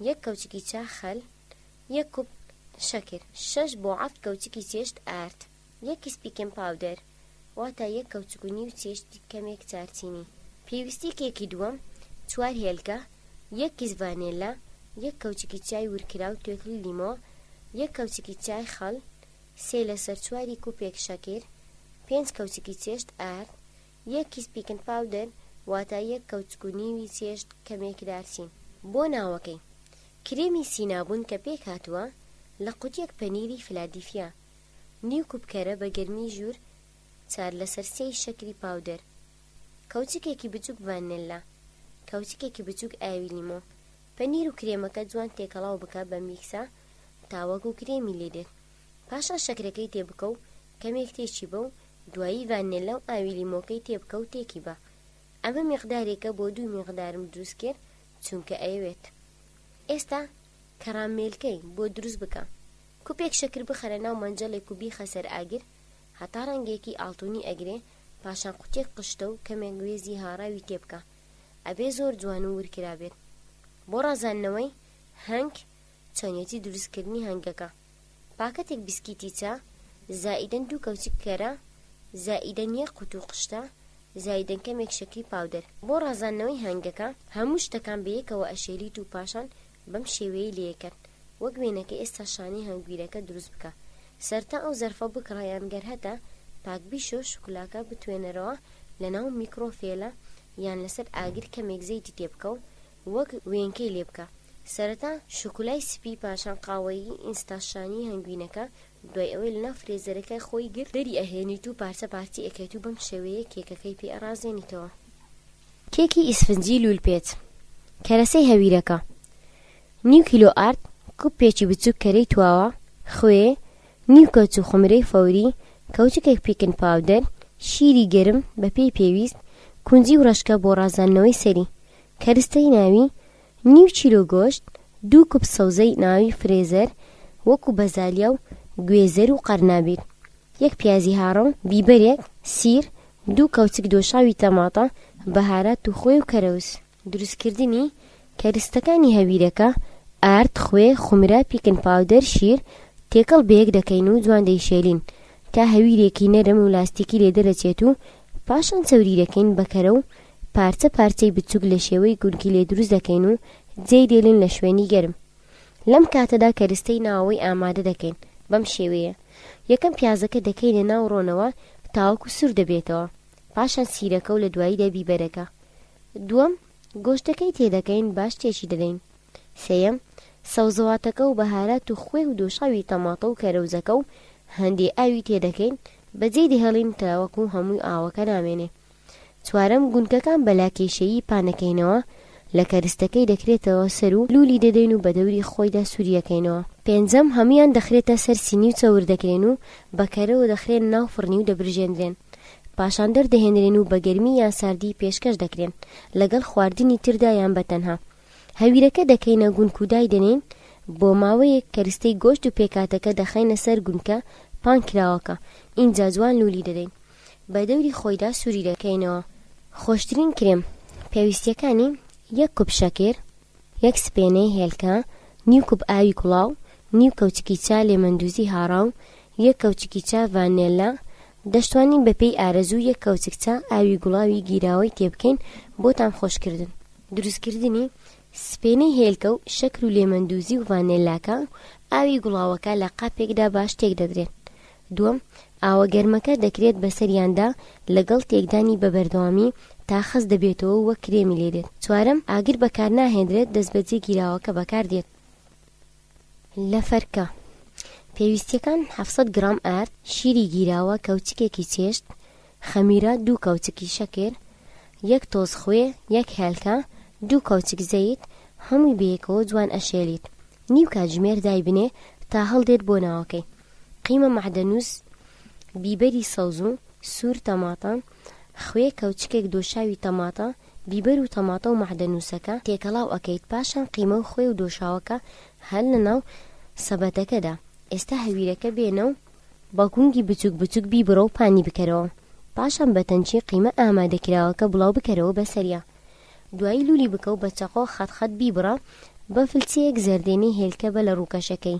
یەک کەوچکی چا خەل، یەک کوپ شەکر، شەش بۆ حەفت کەوچکی چێشت ئارد، یەک کیس baking powder، واتە یەک کەوچک و نیو چێشت کەمێک چارچینی. پێویستی کێکی دووەم، چوار هێلکە، یەک کیس ڤانێلا، یەک کەوچکی چای ورکراو توێکڵی لیمۆ، یەک کەوچکی چای خەڵ، سێ لەسەر چواری کوپێک شەکر، پێنج کەوچکی چێشت ئارد، یەک کیس baking powder واتە یەک کەوچک و نیوی چێشت کەمێک دارچین. بۆ ناوەکەی، کرێمی سینابون کە پێکهاتووە لە قوتیەک پەنیری فلادیفیا، نیو کوپ کەرە بە گەرمی ژوور، چار لەسەر سێی شەکری powder، کەوچکێکی بچوک ڤانێلا، کەوچکێکی بچوک ئاوی لیمۆ، پەنیر و کرێمەکە جوان تێکەڵاو بکە بە میکسە تاوەکو کرێمی لێ دێت. پاشان شەکرەکەی تێ بکە و کەمێک تێکی بە و دوایی ڤانێلا و ئاوی لیمۆکەی تێ بکە و تێکی بە. ئەمە میقدارێکە بۆ دوو میقدارم دروست کرد چونکە ئەیەوێت. ئێستا کەرامێلکەی بۆ دروست بکە. کوپێک شەکر بخەرە ناو مەنجەڵێک و بیخە سەر ئاگر هەتا ڕەنگێکی ئاڵتونی ئەگرێ، پاشان قوتیەک قشتە و کەمێک گوێزی هاڕاوی تێ بکە. ئەبێ زۆر جوان و ورد کرابێت. بۆ ڕازاندنەوەی، هەنگ. چۆنیەتی دروستکردنی هەنگەکە پاکەتێک بسکیتی چا زائیدەن دوو کەوچک کەرە زائیدەن یەک قوتوو قشتە زائیدەن کەمێک شەکری پاودەر. بۆ ڕازاندنەوەی هەنگەکە هەموو شتەکان بەیەکەوە ئەشێلیت و پاشان بەم شێوەیەی لێیەکەن وەک وێنەکە ئێستا شانەی هەنگویرەکە دروست بکە سەرتا ئەو زەرفە بکڕە یان گەر هەتە پاک بیشۆ شوکولاکە بتوێنەرەوە لەناو میکرۆ فێلە یان لەسەر ئاگر کەمێک زەیتی تێبکە و وەک وێنکەی لێ بکە سەرەتا شوکولای سپی پاشان قاوەیی ئینستا شانی هەنگوینەکە دوای ئەوەی لەناو فرێزەرەکە خۆی گرت دەری ئەهێنیت و پارچە پارچەی ئەکەیت و بەم شێوەیە کێکەکەی پێ ئەڕازێنیتەوە. کێکی ئیسفنجی لوولپێچ کەرەسەی هەویرەکە، نیو کیلۆ ئارد، کوپێکی بچووک کەرەی تواوە، خوێ، نیو کەوچک خومرەی فەوری، کەوچکێک baking powder، شیری گەرم بەپێی پێویست، کونجی و ڕەشکە بۆ ڕازاندنەوەی سەری، کەرستەی ناوی، نیو کیلۆ گۆشت، دوو کوپ سەوزەی ناوی فرێزەر وەکو بەزالیا و گوێزەر و قەرنابیت، یەک پیازی هاڕە و بیبەرێک، سیر، دوو کەوچک دۆشاوی تەماتە، بەهارات و خوێ و کەرەوز. دروستکردنی، کەرستەکانی هەویرەکە، ئارد، خوێ، خومرە، baking powder، شیر، تێکەڵ بەیەک دەکەین و جوان دەیشێلین تا هەویرێکی نەرم و لاستیکی لێ دەرەچێت و پاشان چەوری دەکەین بە کەرە و پارچە پارچەی بچوک لە شێوەی گونکی لێ دروست دەکەین و جێی دێلین لە شوێنی گەرم. لەم کاتەدا کەرستەی ناوەوەی ئامادە دەکەین بەم شێوەیە، یەکەم پیازەکە دەکەینە ناو ڕۆنەوە تاوەکو سور دەبێتەوە، پاشان سیرەکە و لە دواییدا بیبەرەکە. دووەم، گۆشتەکەی تێدەکەین باش تێکی دەدەین. سێیەم، سەوزەواتەکە و بەهارات و خوێ و دۆشاوی تەماتە و کەرەوزەکە و هەندێ ئاوی تێدەکەین بەجێی دەهێڵین تاوەکو هەمووی ئاوەکە نامێنێ. چوارەم، گونکەکان بە لاکێشەیی پانەکەینەوە، لە کەرستەکەی دەکرێتەوە سەر و لولی دەدەین و بەدەوری خۆیدا سوریەکەینەوە. پێنجەم، هەموویان دەخرێتە سەر سینی و چەور دەکرێن و بە کەرەوە دەخرێن ناو فڕنی و دەبرژێندرێن. پاشان دەردەهێنرێن و بە گەرمی یان ساردی پێشکەش دەکرێن، لەگەڵ خواردنی تردا یان بە تەنها. هەویرەکە دەکەینە گونک و دایدەنێین، بۆ ماوەیەک کەرستەی گۆشت و پێکهاتەکە دەخەینە سەر گونکە پانکراوەکە، ئینجا جوان لولی دەدەین. بە دەوری خۆیدا سووری دەکەینەوە. خۆشترین کرێم، پێویستییەکانی، یەک کوپ شەکر، یەک سپێنەی هێلکە، نیو کوپ ئاوی کوڵاو، نیو کەوچکی چا لێمەندوزی هاڕاو، یەک کەوچکی چا ڤانێلا، دەشتوانین بە پێی ئارەزوو یەک کەوچک چا ئاوی گوڵاوی گیراوەی تێبکەین بۆ تام خۆشکردن. دروستکردنی، سپێنەی هێلکە و شەکر و لێمەندوزی و ڤانێلاکە و ئاوی گوڵاوەکە لە قاپێکدا باش تێکدەدرێن. دووەم، ئاوە گەرمەکە دەکرێت بەسەریاندا لەگەڵ تێکدانی بە بەردەوامی تا خەست دەبێتەوە و وەک کرێمی لێدێت. چوارەم، ئاگر بەکارناهێنرێت دەستبەجێ گیراوەکە بەکاردێت. لەفەرکە پێویستیەکان، 700 گڕام ئارد، شیری گیراوە، کەوچکێکی چێشت خەمیرە، دوو کەوچکی شەکر، یەک تۆز خوێ، یەک هێلکە، دوو کەوچک زەیت، هەمووی بەیەکەوە جوان ئەشێلیت. نیو کاتژمێر دایبنێ تا هەڵدێت بۆ ناوەکەی. قیمە مەعدەنوس، بیبەری سەوز و سوور تەماتە، خوێ، کەوچکێک دۆشاوی تەماتە، بیبەر و تەماتە و مەعدەنوسەکە تێکەڵاو ئەکەیت پاشان قیمە و خوێ و دۆشاوەکە هەر لەناو سەبەتەکەدا ئێستا هەویرەکە بێنە و بە گونگی بچوک بچوک بیبڕە و پانی بکەرەوە پاشان بە تەنکی قیمە ئامادەکراوەکە بڵاو بکەرەوە بەسەریا دوایی لولی بکە و بە چەقۆ خەت خەت بیبڕە بە فلچەیەک زەردێنەی هێلکە بە لە ڕووکەشەکەی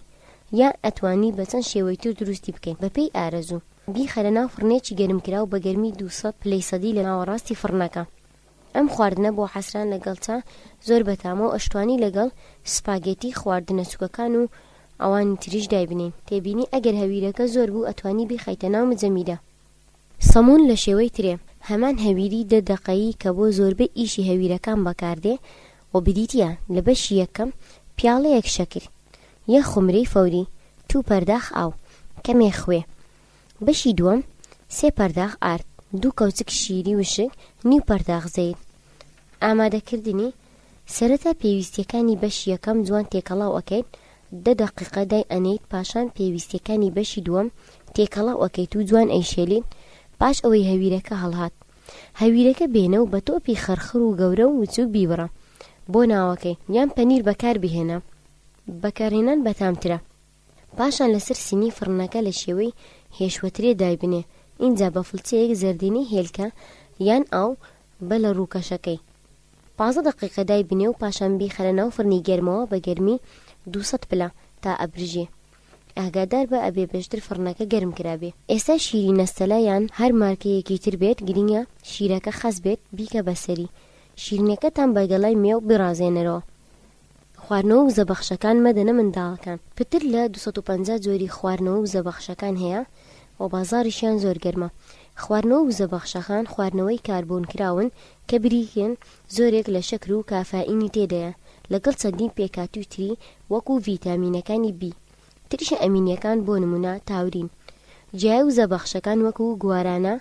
یان ئەتوانی بە چەند شێوەی تر دروستی بکەی بە پێی ئارەزوو. بیخەرە ناو فڕنێکی گەرمکراو بە گەرمی 200 پلەی سەدی لە ناوەڕاستی فڕنەکە. ئەم خواردنە بۆ حەسران لەگەڵ چا زۆر بەتامە و ئەشتوانی لەگەڵ سپاگێتی، خواردنە سوکەکان و ئەوانی تریش دایبنێین. تێبینی، ئەگەر هەویرەکە زۆر بوو ئەتوانی بیخەیتە ناو مجەمیدە. سەموون لە شێوەی ترێ، هەمان هەویری دە دەقەیی کە بۆ زۆربەی ئیشی هەویرەکان بەکاردێ و بریتییە لە بەشی یەکەم، پیاڵەیەک شەکر، یەک خومرەی فەوری، توو پەرداخ ئاو، کەمێ خوێ. بەشی دووەم، سێ پەرداخ ئارد، دوو کەوچک شیری وشک، نیو پەرداخ زەیت. ئامادەکردنی، سەرەتا پێویستیەکانی بەشی یەکەم جوان تێکەڵاو ئەکەیت، دە دەقیقە دای ئەنێیت پاشان پێویستیەکانی بەشی دووەم تێکەڵاو ئەکەیت و جوان ئەیشێلیت پاش ئەوەی هەویرەکە هەڵهات هەویرەکە بێنە و بە تۆپی خڕخڕ و گەورە و وچوک بیبڕە بۆ ناوەکەی یان پەنیر بەکار بهێنە بەکارهێنان بەتامترە پاشان لەسەر سینی فڕنەکە لە شێوەی هێشوەترێ دایبنێ ئینجا بە فڵچەیەک زەردینەی هێلکە یان ئاو بە لە ڕووکەشەکەی 15 دەقیقە دایبنێ و پاشان بیخەرە ناو فڕنی گەرمەوە بە گەرمی. 200 پلە تا ئەبرژێ. ئاگادار بە ئەبێ پێشتر فڕنەکە گەرم کرابێ. ئێستا شیری نەستەلە یان هەر مارکەیەکی تر بێت گرینگە شیرەکە خەست بێت بیکە بە سەری شیرینەکەتان بە گەڵای مێو بڕازێنەرەوە. خواردنەوە وزەبەخشەکان مەدەنە منداڵەکان. پتر لە 250 جۆری خواردنەوە وزەبەخشەکان هەیە و بازاڕیشیان زۆر گەرمە. خواردنەوە وزەبەخشەکان خواردنەوەی کاربۆنکراون کە بریتین زۆرێک لە شەکر و کافائینی تێدایە لەگەڵ چەندین پێکهاتووی تری وەکو ڤیتامینەکانی بی، ترشە ئەمینیەکان بۆ نموونە تاورین. جیای وزەبەخشەکان وەکو گوارانا،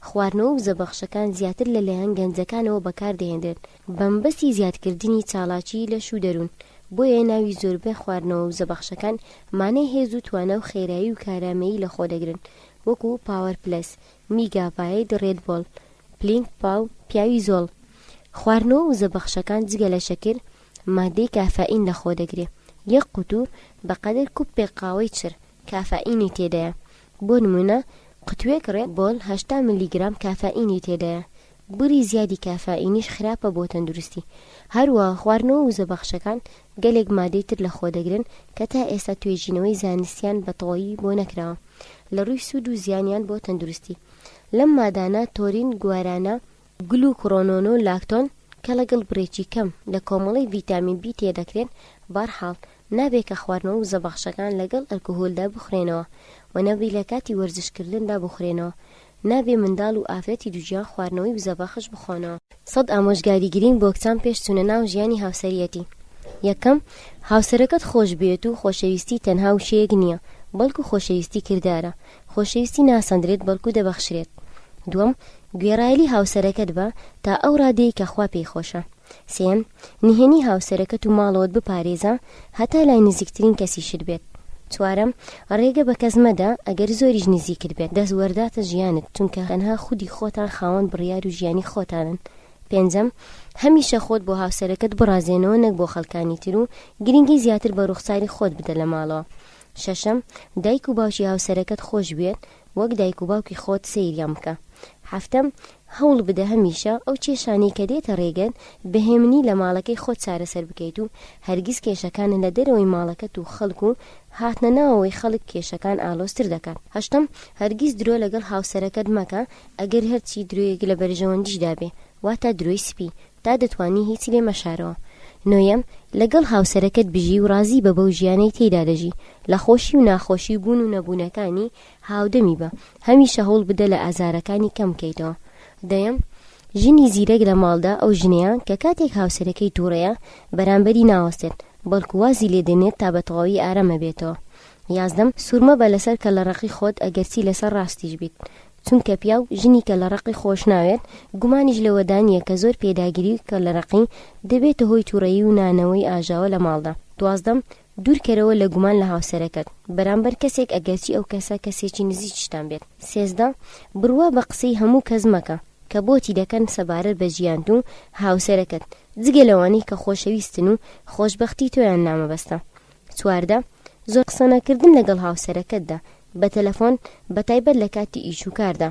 خواردنەوە وزەبەخشەکان زیاتر لەلایەن گەنجەکانەوە بەکاردەهێنرێن بەمەبەستی زیادکردنی چالاکی لەش و دەروون، بۆیە ناوی زۆربەی خواردنەوە وزەبەخشەکان مانای هێز و توانا و خێرایی و کارامەیی لەخۆدەگرن وەکو پاوەر پلەس، میگابایت، ڕێد بۆڵ، پلینگ پاو، پیاوی زۆڵ. خواردنەوە وزەبەخشەکان جگە لە شەکر، ماددەی کافائین لەخۆدەگرێ. یەک قوتوو بە قەدەر کوپێک قاوەی چر، کافائینی تێدایە. بۆ نموونە قوتوێک ڕێد بۆڵ 80 ملیگرام کافائینی تێدایە. بڕی زیادی کافائینیش خراپە بۆ تەندروستی. هەروەها خواردنەوە وزەبەخشەکان گەلێک مادەی تر لەخۆدەگرن کە تا ئێستا توێژینەوەی زانستیان بە تەواوی بۆ نەکراوە لە ڕووی سوود و زیانیان بۆ تەندروستی. لەم مادانە تۆرین، گوارانا، گلوکرۆنۆنۆ لاکتۆن کە لەگەڵ بڕێکی کەم لە کۆمەڵەی ڤیتامین بی تێدەکرێن، بەرحاڵ نابێ کە خواردنەوە وزەبەخشەکان لەگەڵ ئەلکهولدا بخورێنەوە و نابی لە کاتی وەرزشکردندا بخورێنەوە، نابێ منداڵ و ئافرەتی دووگیان خواردنەوەی وزەبەخش بخۆنەوە. سەد ئامۆژگاری گرینگ بۆ کچان پێش چوونە ناو ژیانی هاوسەریەتی یەکەم، هاوسەرەکەت خۆش بوێت و خۆشەویستی تەنها وشەیەک نییە، بەڵکو خۆشەویستی کردارە، خۆشەویستی ناسەندرێت بەڵکو دەبەخشرێت. دووەم، گوێڕایەلی هاوسەرەکەت بە تا ئەو ڕادەیەی کە خوا پێی خۆشە. سێیەم، نهێنی هاوسەرەکەت و ماڵەوەت بپارێزە هەتا لای نزیکترین کەسیشت بێت. چوارەم، ڕێگە بە کەس مەدە ئەگەر زۆریش نزیکت بێت دەست وەرداتە ژیانت چونکە تەنها خودی خۆتان خاوەن بڕیار و ژیانی خۆتانن. پێنجەم، هەمیشە خۆت بۆ هاوسەرەکەت بڕازێنەوە نەک بۆ خەڵکانی تر و گرنگی زیاتر بە ڕوخساری خۆت بدە لە ماڵەوە. شەشەم، دایک و باوکی هاوسەرەکەت خۆش بوێت وەک دایک و باوکی خۆت سەیریان بکە. حەفتەم، هەوڵ بدە هەمیشە ئەو کێشانەی کە دێتە ڕێگەت بە هێمنی لە ماڵەکەی خۆت چارەسەر بکەیت و هەرگیز کێشەکانت لە دەرەوەی ماڵەکەت و خەڵک و هاتنە ناوەوەی خەڵک کێشەکان ئالۆزتر دەکات. هەشتەم، هەرگیز درۆ لەگەڵ هاوسەرەکەت مەکە ئەگەر هەرچی درۆیەک لە بەرژەوەندیشدا بێ واتە درۆی سپی تا دەتوانی هیچی لێ مەشارەوە. نۆیەم، لەگەڵ هاوسەرەکەت بژی و ڕازی بە بەو ژیانەی تێیدا دەژی، لە خۆشی و ناخۆشی و بوون و نەبوونەکانی هاودەمی بە، هەمیشە هەوڵ بدە لە ئازارەکانی کەم بکەیتەوە. دەیەم، ژنی زیرەک لە ماڵدا ئەو ژنەیە کە کاتێک هاوسەرەکەی توڕەیە بەرامبەری ناوەستێت، بەڵکو وازی لێ دێنێت تا بە تەواوی ئارام ئەبێتەوە. یازدەم، سوورمەبە لەسەر کەللەڕەقی خۆت ئەگەرچی لەسەر ڕاستیش بیت، چونکە پیاو ژنی کەللەڕەقی خۆش ناوێت، گومانیش لەوەدا نییە کە زۆر پێداگری و کەللەڕەقی دەبێتە هۆی توڕەیی و نانەوەی ئاژاوە لە ماڵدا. دوازدەم، دوورکەرەوە لە گومان لە هاوسەرەکەت بەرامبەر کەسێک ئەگەرچی ئەو کەسە کەسێکی نزیکیشتان بێت. 13، بڕوا بە قسەی هەموو کەس مەکە کە بۆتی دەکەن سەبارەت بە ژیانت و هاوسەرەکەت، جگە لەوانەی کە خۆشەویستن و خۆشبەختی تۆیان لامەبەستە. 14، زۆر قسەنەکردن لەگەڵ هاوسەرەکەتدا بە تەلەفۆن بەتایبەت لە کاتی ئیش و کاردا،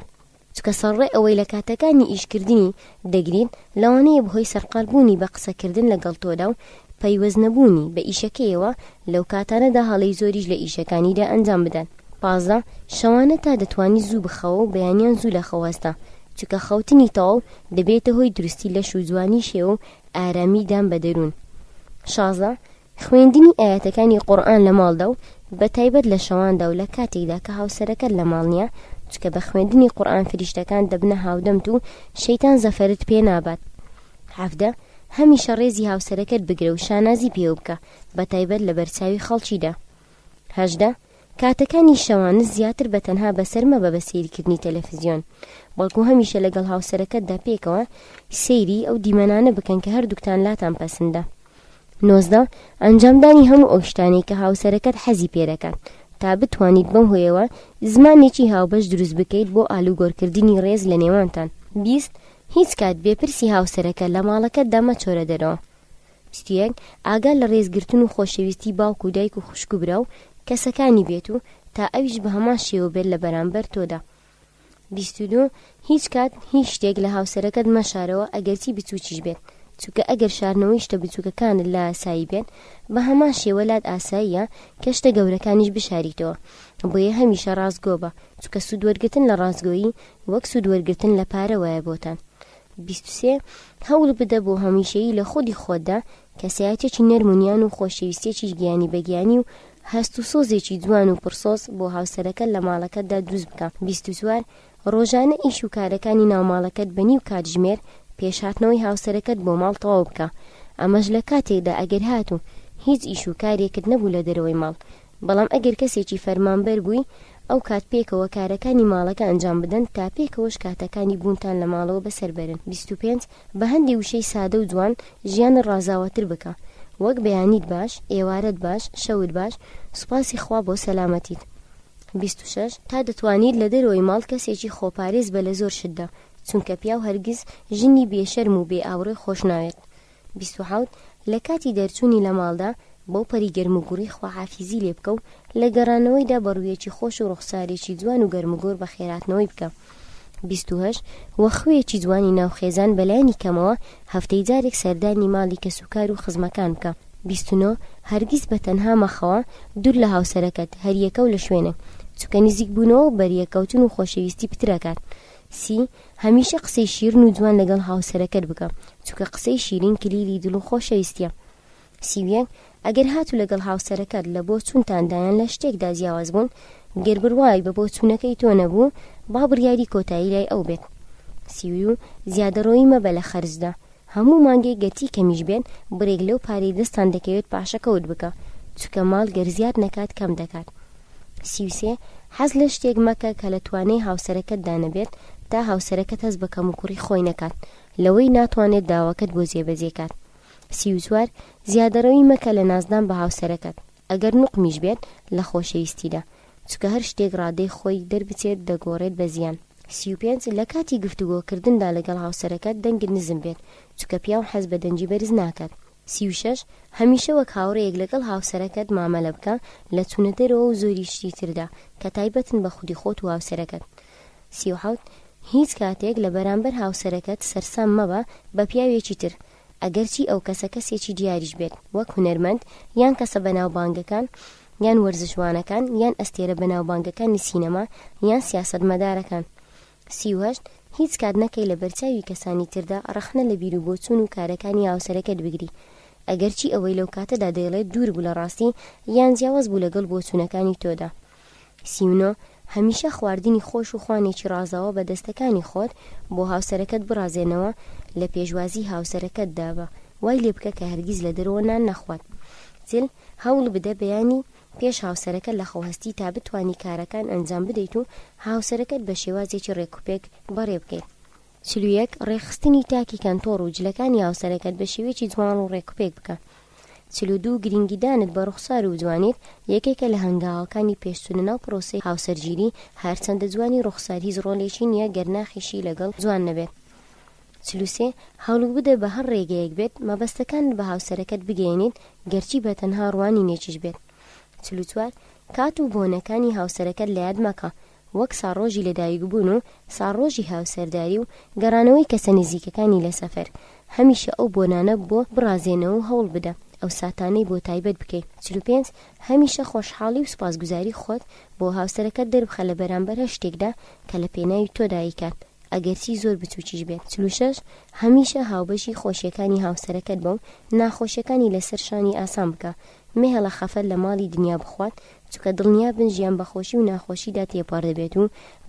چونکە سەرڕای ئەوەی لە کاتەکانی ئیشکردنی دەگریت، لەوانەیە بەهۆی سەرقاڵبوونی بە قسەکردن لەگەڵ تۆدا و پەیوەستنەبوونی بە ئیشەکەیەوە لەو کاتانەدا هەڵەی زۆریش لە ئیشەکانیدا ئەنجام بدات. 15، شەوانە تا دەتوانی زوو بخەوە و بەیانیان زوو لە خەو هەستە، چونکە خەوتنی تەواو دەبێتە هۆی دروستی لەش و جوانی شێوە و ئارامی دان بە دەروون. 16، خوێندنی ئایەتەکانی قورئان لە ماڵدا و بە تایبەت لە شەواندا و لە کاتێکدا کە هاوسەرەکەت لە ماڵ نییە، چونکە بە خوێندنی قورئان فریشتەکان دەبنە هاودەمت و شەیتان زەفەرت پێ نابات. 17، هەمیشە ڕێزی هاوسەرەکەت بگرە و شانازی پێوە بکە، بە تایبەت لە بەرچاوی خەڵکیدا. 18، کاتەکانی شەوانت زیاتر بە تەنها بەسەر مەبە بە سەیرکردنی تەلەفزیۆن، بەڵکو هەمیشە لەگەڵ هاوسەرەکەتدا پێکەوە سەیری ئەو دیمەنانە بکەن کە هەردووکتان لاتان پەسندە. 19، ئەنجامدانی هەموو ئەو شتانەی کە هاوسەرەکەت حەزی پێدەکات، تا بتوانیت بەم هۆیەوە زمانێکی هاوبەش دروست بکەیت بۆ ئالوگۆرکردنی ڕێز لە نێوانتان. 20، هیچ کات بێ پرسی هاوسەرەکە لە ماڵەکەتدا مەچۆرە دەرەوە. 21، ئاگا لە ڕێزگرتن و خۆشەویستی باوک و دایک و خوشک و برا و کەسەکانی بێت و تا ئەویش بە هەمان شێوە بێت لە بەرامبەر تۆدا. 22، هیچ کات هیچ شتێک لە هاوسەرەکەت مەشارەوە ئەگەرچی بچووکیش بێت. چونکە ئەگەر شاردنەوەی شتە بچووکەکانت لا ئاسایی بێت، بە هەمان شێوە لات ئاساییە کە شتە گەورەکانیش بشاریتەوە. بۆیە هەمیشە ڕاستگۆ بە، چونکە سوودوەرگرتن لە ڕاستگۆیی وەک سوودوەرگرتن لە پارە وایە بۆتان. 23، هەوڵ بدە بۆ هەمیشەیی لە خودی خۆتدا کەسایەتیەکی نەرم و نیان و خۆشەویستیەکی گیانی بە گیانی و هەست و سۆزێکی جوان و پڕسۆز بۆ هاوسەرەکەت لە ماڵەکەتدا دروست بکە. 24، ڕۆژانە ئیش و کارەکانی ناو ماڵەکەت بە نیو کاتژمێر پێش هاتنەوەی هاوسەرەکەت بۆ ماڵ تەواو بکە، ئەمەش لە کاتێکدا ئەگەر هاتوو هیچ ئیش و کارێکت نەبوو لە دەرەوەی ماڵ، بەڵام ئەگەر کەسێکی فەرمانبەر بووی ئەو کات پێکەوە کارەکانی ماڵەکە ئەنجام بدەن تا پێکەوەش کاتەکانی بوونتان لە ماڵەوە بەسەر بەرن. 25، بە هەندێ وشەی سادە و جوان ژیانت ڕازاوەتر بکە وەک بەیانیت باش، ئێوارەت باش، شەوت باش، سوپاسی خوا بۆ سەلامەتیت. 26، تا دەتوانیت لە دەرەوەی ماڵ کەسێکی خۆپارێز بە لە زۆر شتدا، چونکە پیاو هەرگیز ژنی بێ شەرم و بێ ئاوڕێ خۆش ناوێت. 27، لە کاتی دەرچوونی لە ماڵدا بەو پەری گەرموگوڕی خواحافیزی لێ بکە و لە گەڕانەوەیدا بە ڕوویەکی خۆش و ڕوخسارێکی جوان و گەرموگوڕ بەخێرهاتنەوەی بکە. 28، وە خوویەکی جوانی ناو خێزان بەلایەنی کەمەوە هەفتەی جارێک سەردانی ماڵی کەسوکار و خزمەکان بکە. 29، هەرگیز بە تەنها مەخەوە دوور لە هاوسەرەکەت، هەریەکە و لە شوێنێک، چونکە نزیکبوونەوە و بەریەککەوتن و خۆشەویستی پتر ئەکات. 30، هەمیشە قسەی شیرن و جوان لەگەڵ هاوسەرەکەت بکە، چونکە قسەی شیرین کلیلی دڵ و خۆشەویستیە. 31، ئەگەر هاتوو لەگەڵ هاوسەرەکەت لە بۆچوونتاندا یان لە شتێکدا جیاواز بوون، گەر بڕوای بە بۆچوونەکەی تۆ نەبوو، با بڕیاری کۆتایی لای ئەو بێت. 32، زیادەڕۆیی مەبە لە خەرجدا، هەموو مانگێک گەرچی کەمیش بێت، بڕێک لەو پارەی دەستتان دەکەوێت پاشەکەوت بکە، چونکە ماڵ گەر زیاد نەکات کەم دەکات. 33، حەز لە شتێک مەکە کە لە توانای هاوسەرەکەتدا نەبێت، تا هاوسەرەکەت هەست بە کەموکوڕی خۆی نەکات لەوەی ناتوانێت داواکەت بۆ جێبەجێ کات. 34، زیادەڕەوی مەکە لە نازدان بە هاوسەرەکەت، ئەگەر نوقمیش بێت لە خۆشەویستیدا، چونکە هەر شتێک ڕادەی خۆی دەربچێت دەگۆڕێت بە زیان. 35، لە کاتی گفتوگۆکردندا لەگەڵ هاوسەرەکەت دەنگت نزم بێت، چونکە پیاو حەز بە دەنگی بەرز ناکات. 36، هەمیشە وەک هاوڕێیەک لەگەڵ هاوسەرەکەت مامەلە بکە لە چوونە دەرەوە و زۆری شتی تردا کە تایبەتن بە خودی خۆت و هاوسەرەکەت. 37، هیچ کاتێک لە بەرامبەر هاوسەرەکەت سەرسام مەبە بە پیاوێکی تر، ئەگەرچی ئەو کەسە کەسێکی دیاریش بێت وەک هونەرمەند یان کەسە بەناوبانگەکان یان وەرزشوانەکان یان ئەستێرە بەناوبانگەکانی سینەما یان سیاسەتمەدارەکان. 38، هیچ کات نەکەی لەبەرچاوی کەسانی تردا ڕەخنە لە بیروبۆچوون و کارەکانی هاوسەرەکەت بگری ئەگەرچی ئەوەی لەو کاتەدا دەیڵێت دوور بوو لە ڕاستی یان جیاواز بوو لەگەڵ بۆچوونەکانی تۆدا. 39، هەمیشە خواردنی خۆش و خوانێکی ڕازاوە بە دەستەکانی خۆت بۆ هاوسەرەکەت بڕازێنەوە، لە پێشوازی هاوسەرەکەتدا بە، وای لێ بکە کە هەرگیز لە دەرەوە نان نەخوات. 40، هەوڵ بدە بەیانی پێش هاوسەرەکەت لە خەو هەستی تا بتوانی کارەکان ئەنجام بدەیت و هاوسەرەکەت بە شێوازێکی ڕێکوپێک بەڕێ بکەیت. 41، ڕێکخستنی تاکی کەنتۆر و جلەکانی هاوسەرەکەت بە شێوەیەکی جوان و ڕێکوپێک بکە. 42، گرنگیدانت بە ڕوخسار و جوانیت یەکێکە لە هەنگاوەکانی پێش چوونە ناو پرۆسەی هاوسەرگیری، هەرچەندە جوانی ڕوخسار هیچ ڕۆلێکی نییە گەر ناخیشی لەگەڵ جوان نەبێت. 43، هەوڵبدە بە هەر ڕێگەیەک بێت مەبەستەکانت بە هاوسەرەکەت بگەیەنیت گەرچی بە تەنها ڕوانینێکیش بێت. 44، کات و بۆنەکانی هاوسەرەکەت لەیاد مەکە، وەک ساڵڕۆژی لەدایکبوون و ساڵڕۆژی هاوسەرداری و گەڕانەوەی کەسە نزیکەکانی لە سەفەر، هەمیشە ئەو بۆنانە بۆ بڕازێنەوە و هەوڵ بدە ئەو ساتانەی بۆ تایبەت بکەی. 45، هەمیشە خۆشحاڵی و سوپاسگوزاری خۆت بۆ هاوسەرەکەت دەربخە لە بەرامبەر هەر شتێکدا کە لە پێناوی تۆدا ئەیکات، ئەگەرچی زۆر بچووکیش بێت. 46، هەمیشە هاوبەشی خۆشیەکانی هاوسەرەکەت بە و ناخۆشیەکانی لەسەر شانی ئاسان بکە، مەهێڵە خەفەت لە ماڵی دنیا بخوات، چونکە دڵنیابن ژیان بە خۆشی و ناخۆشیدا تێپەڕ دەبێت و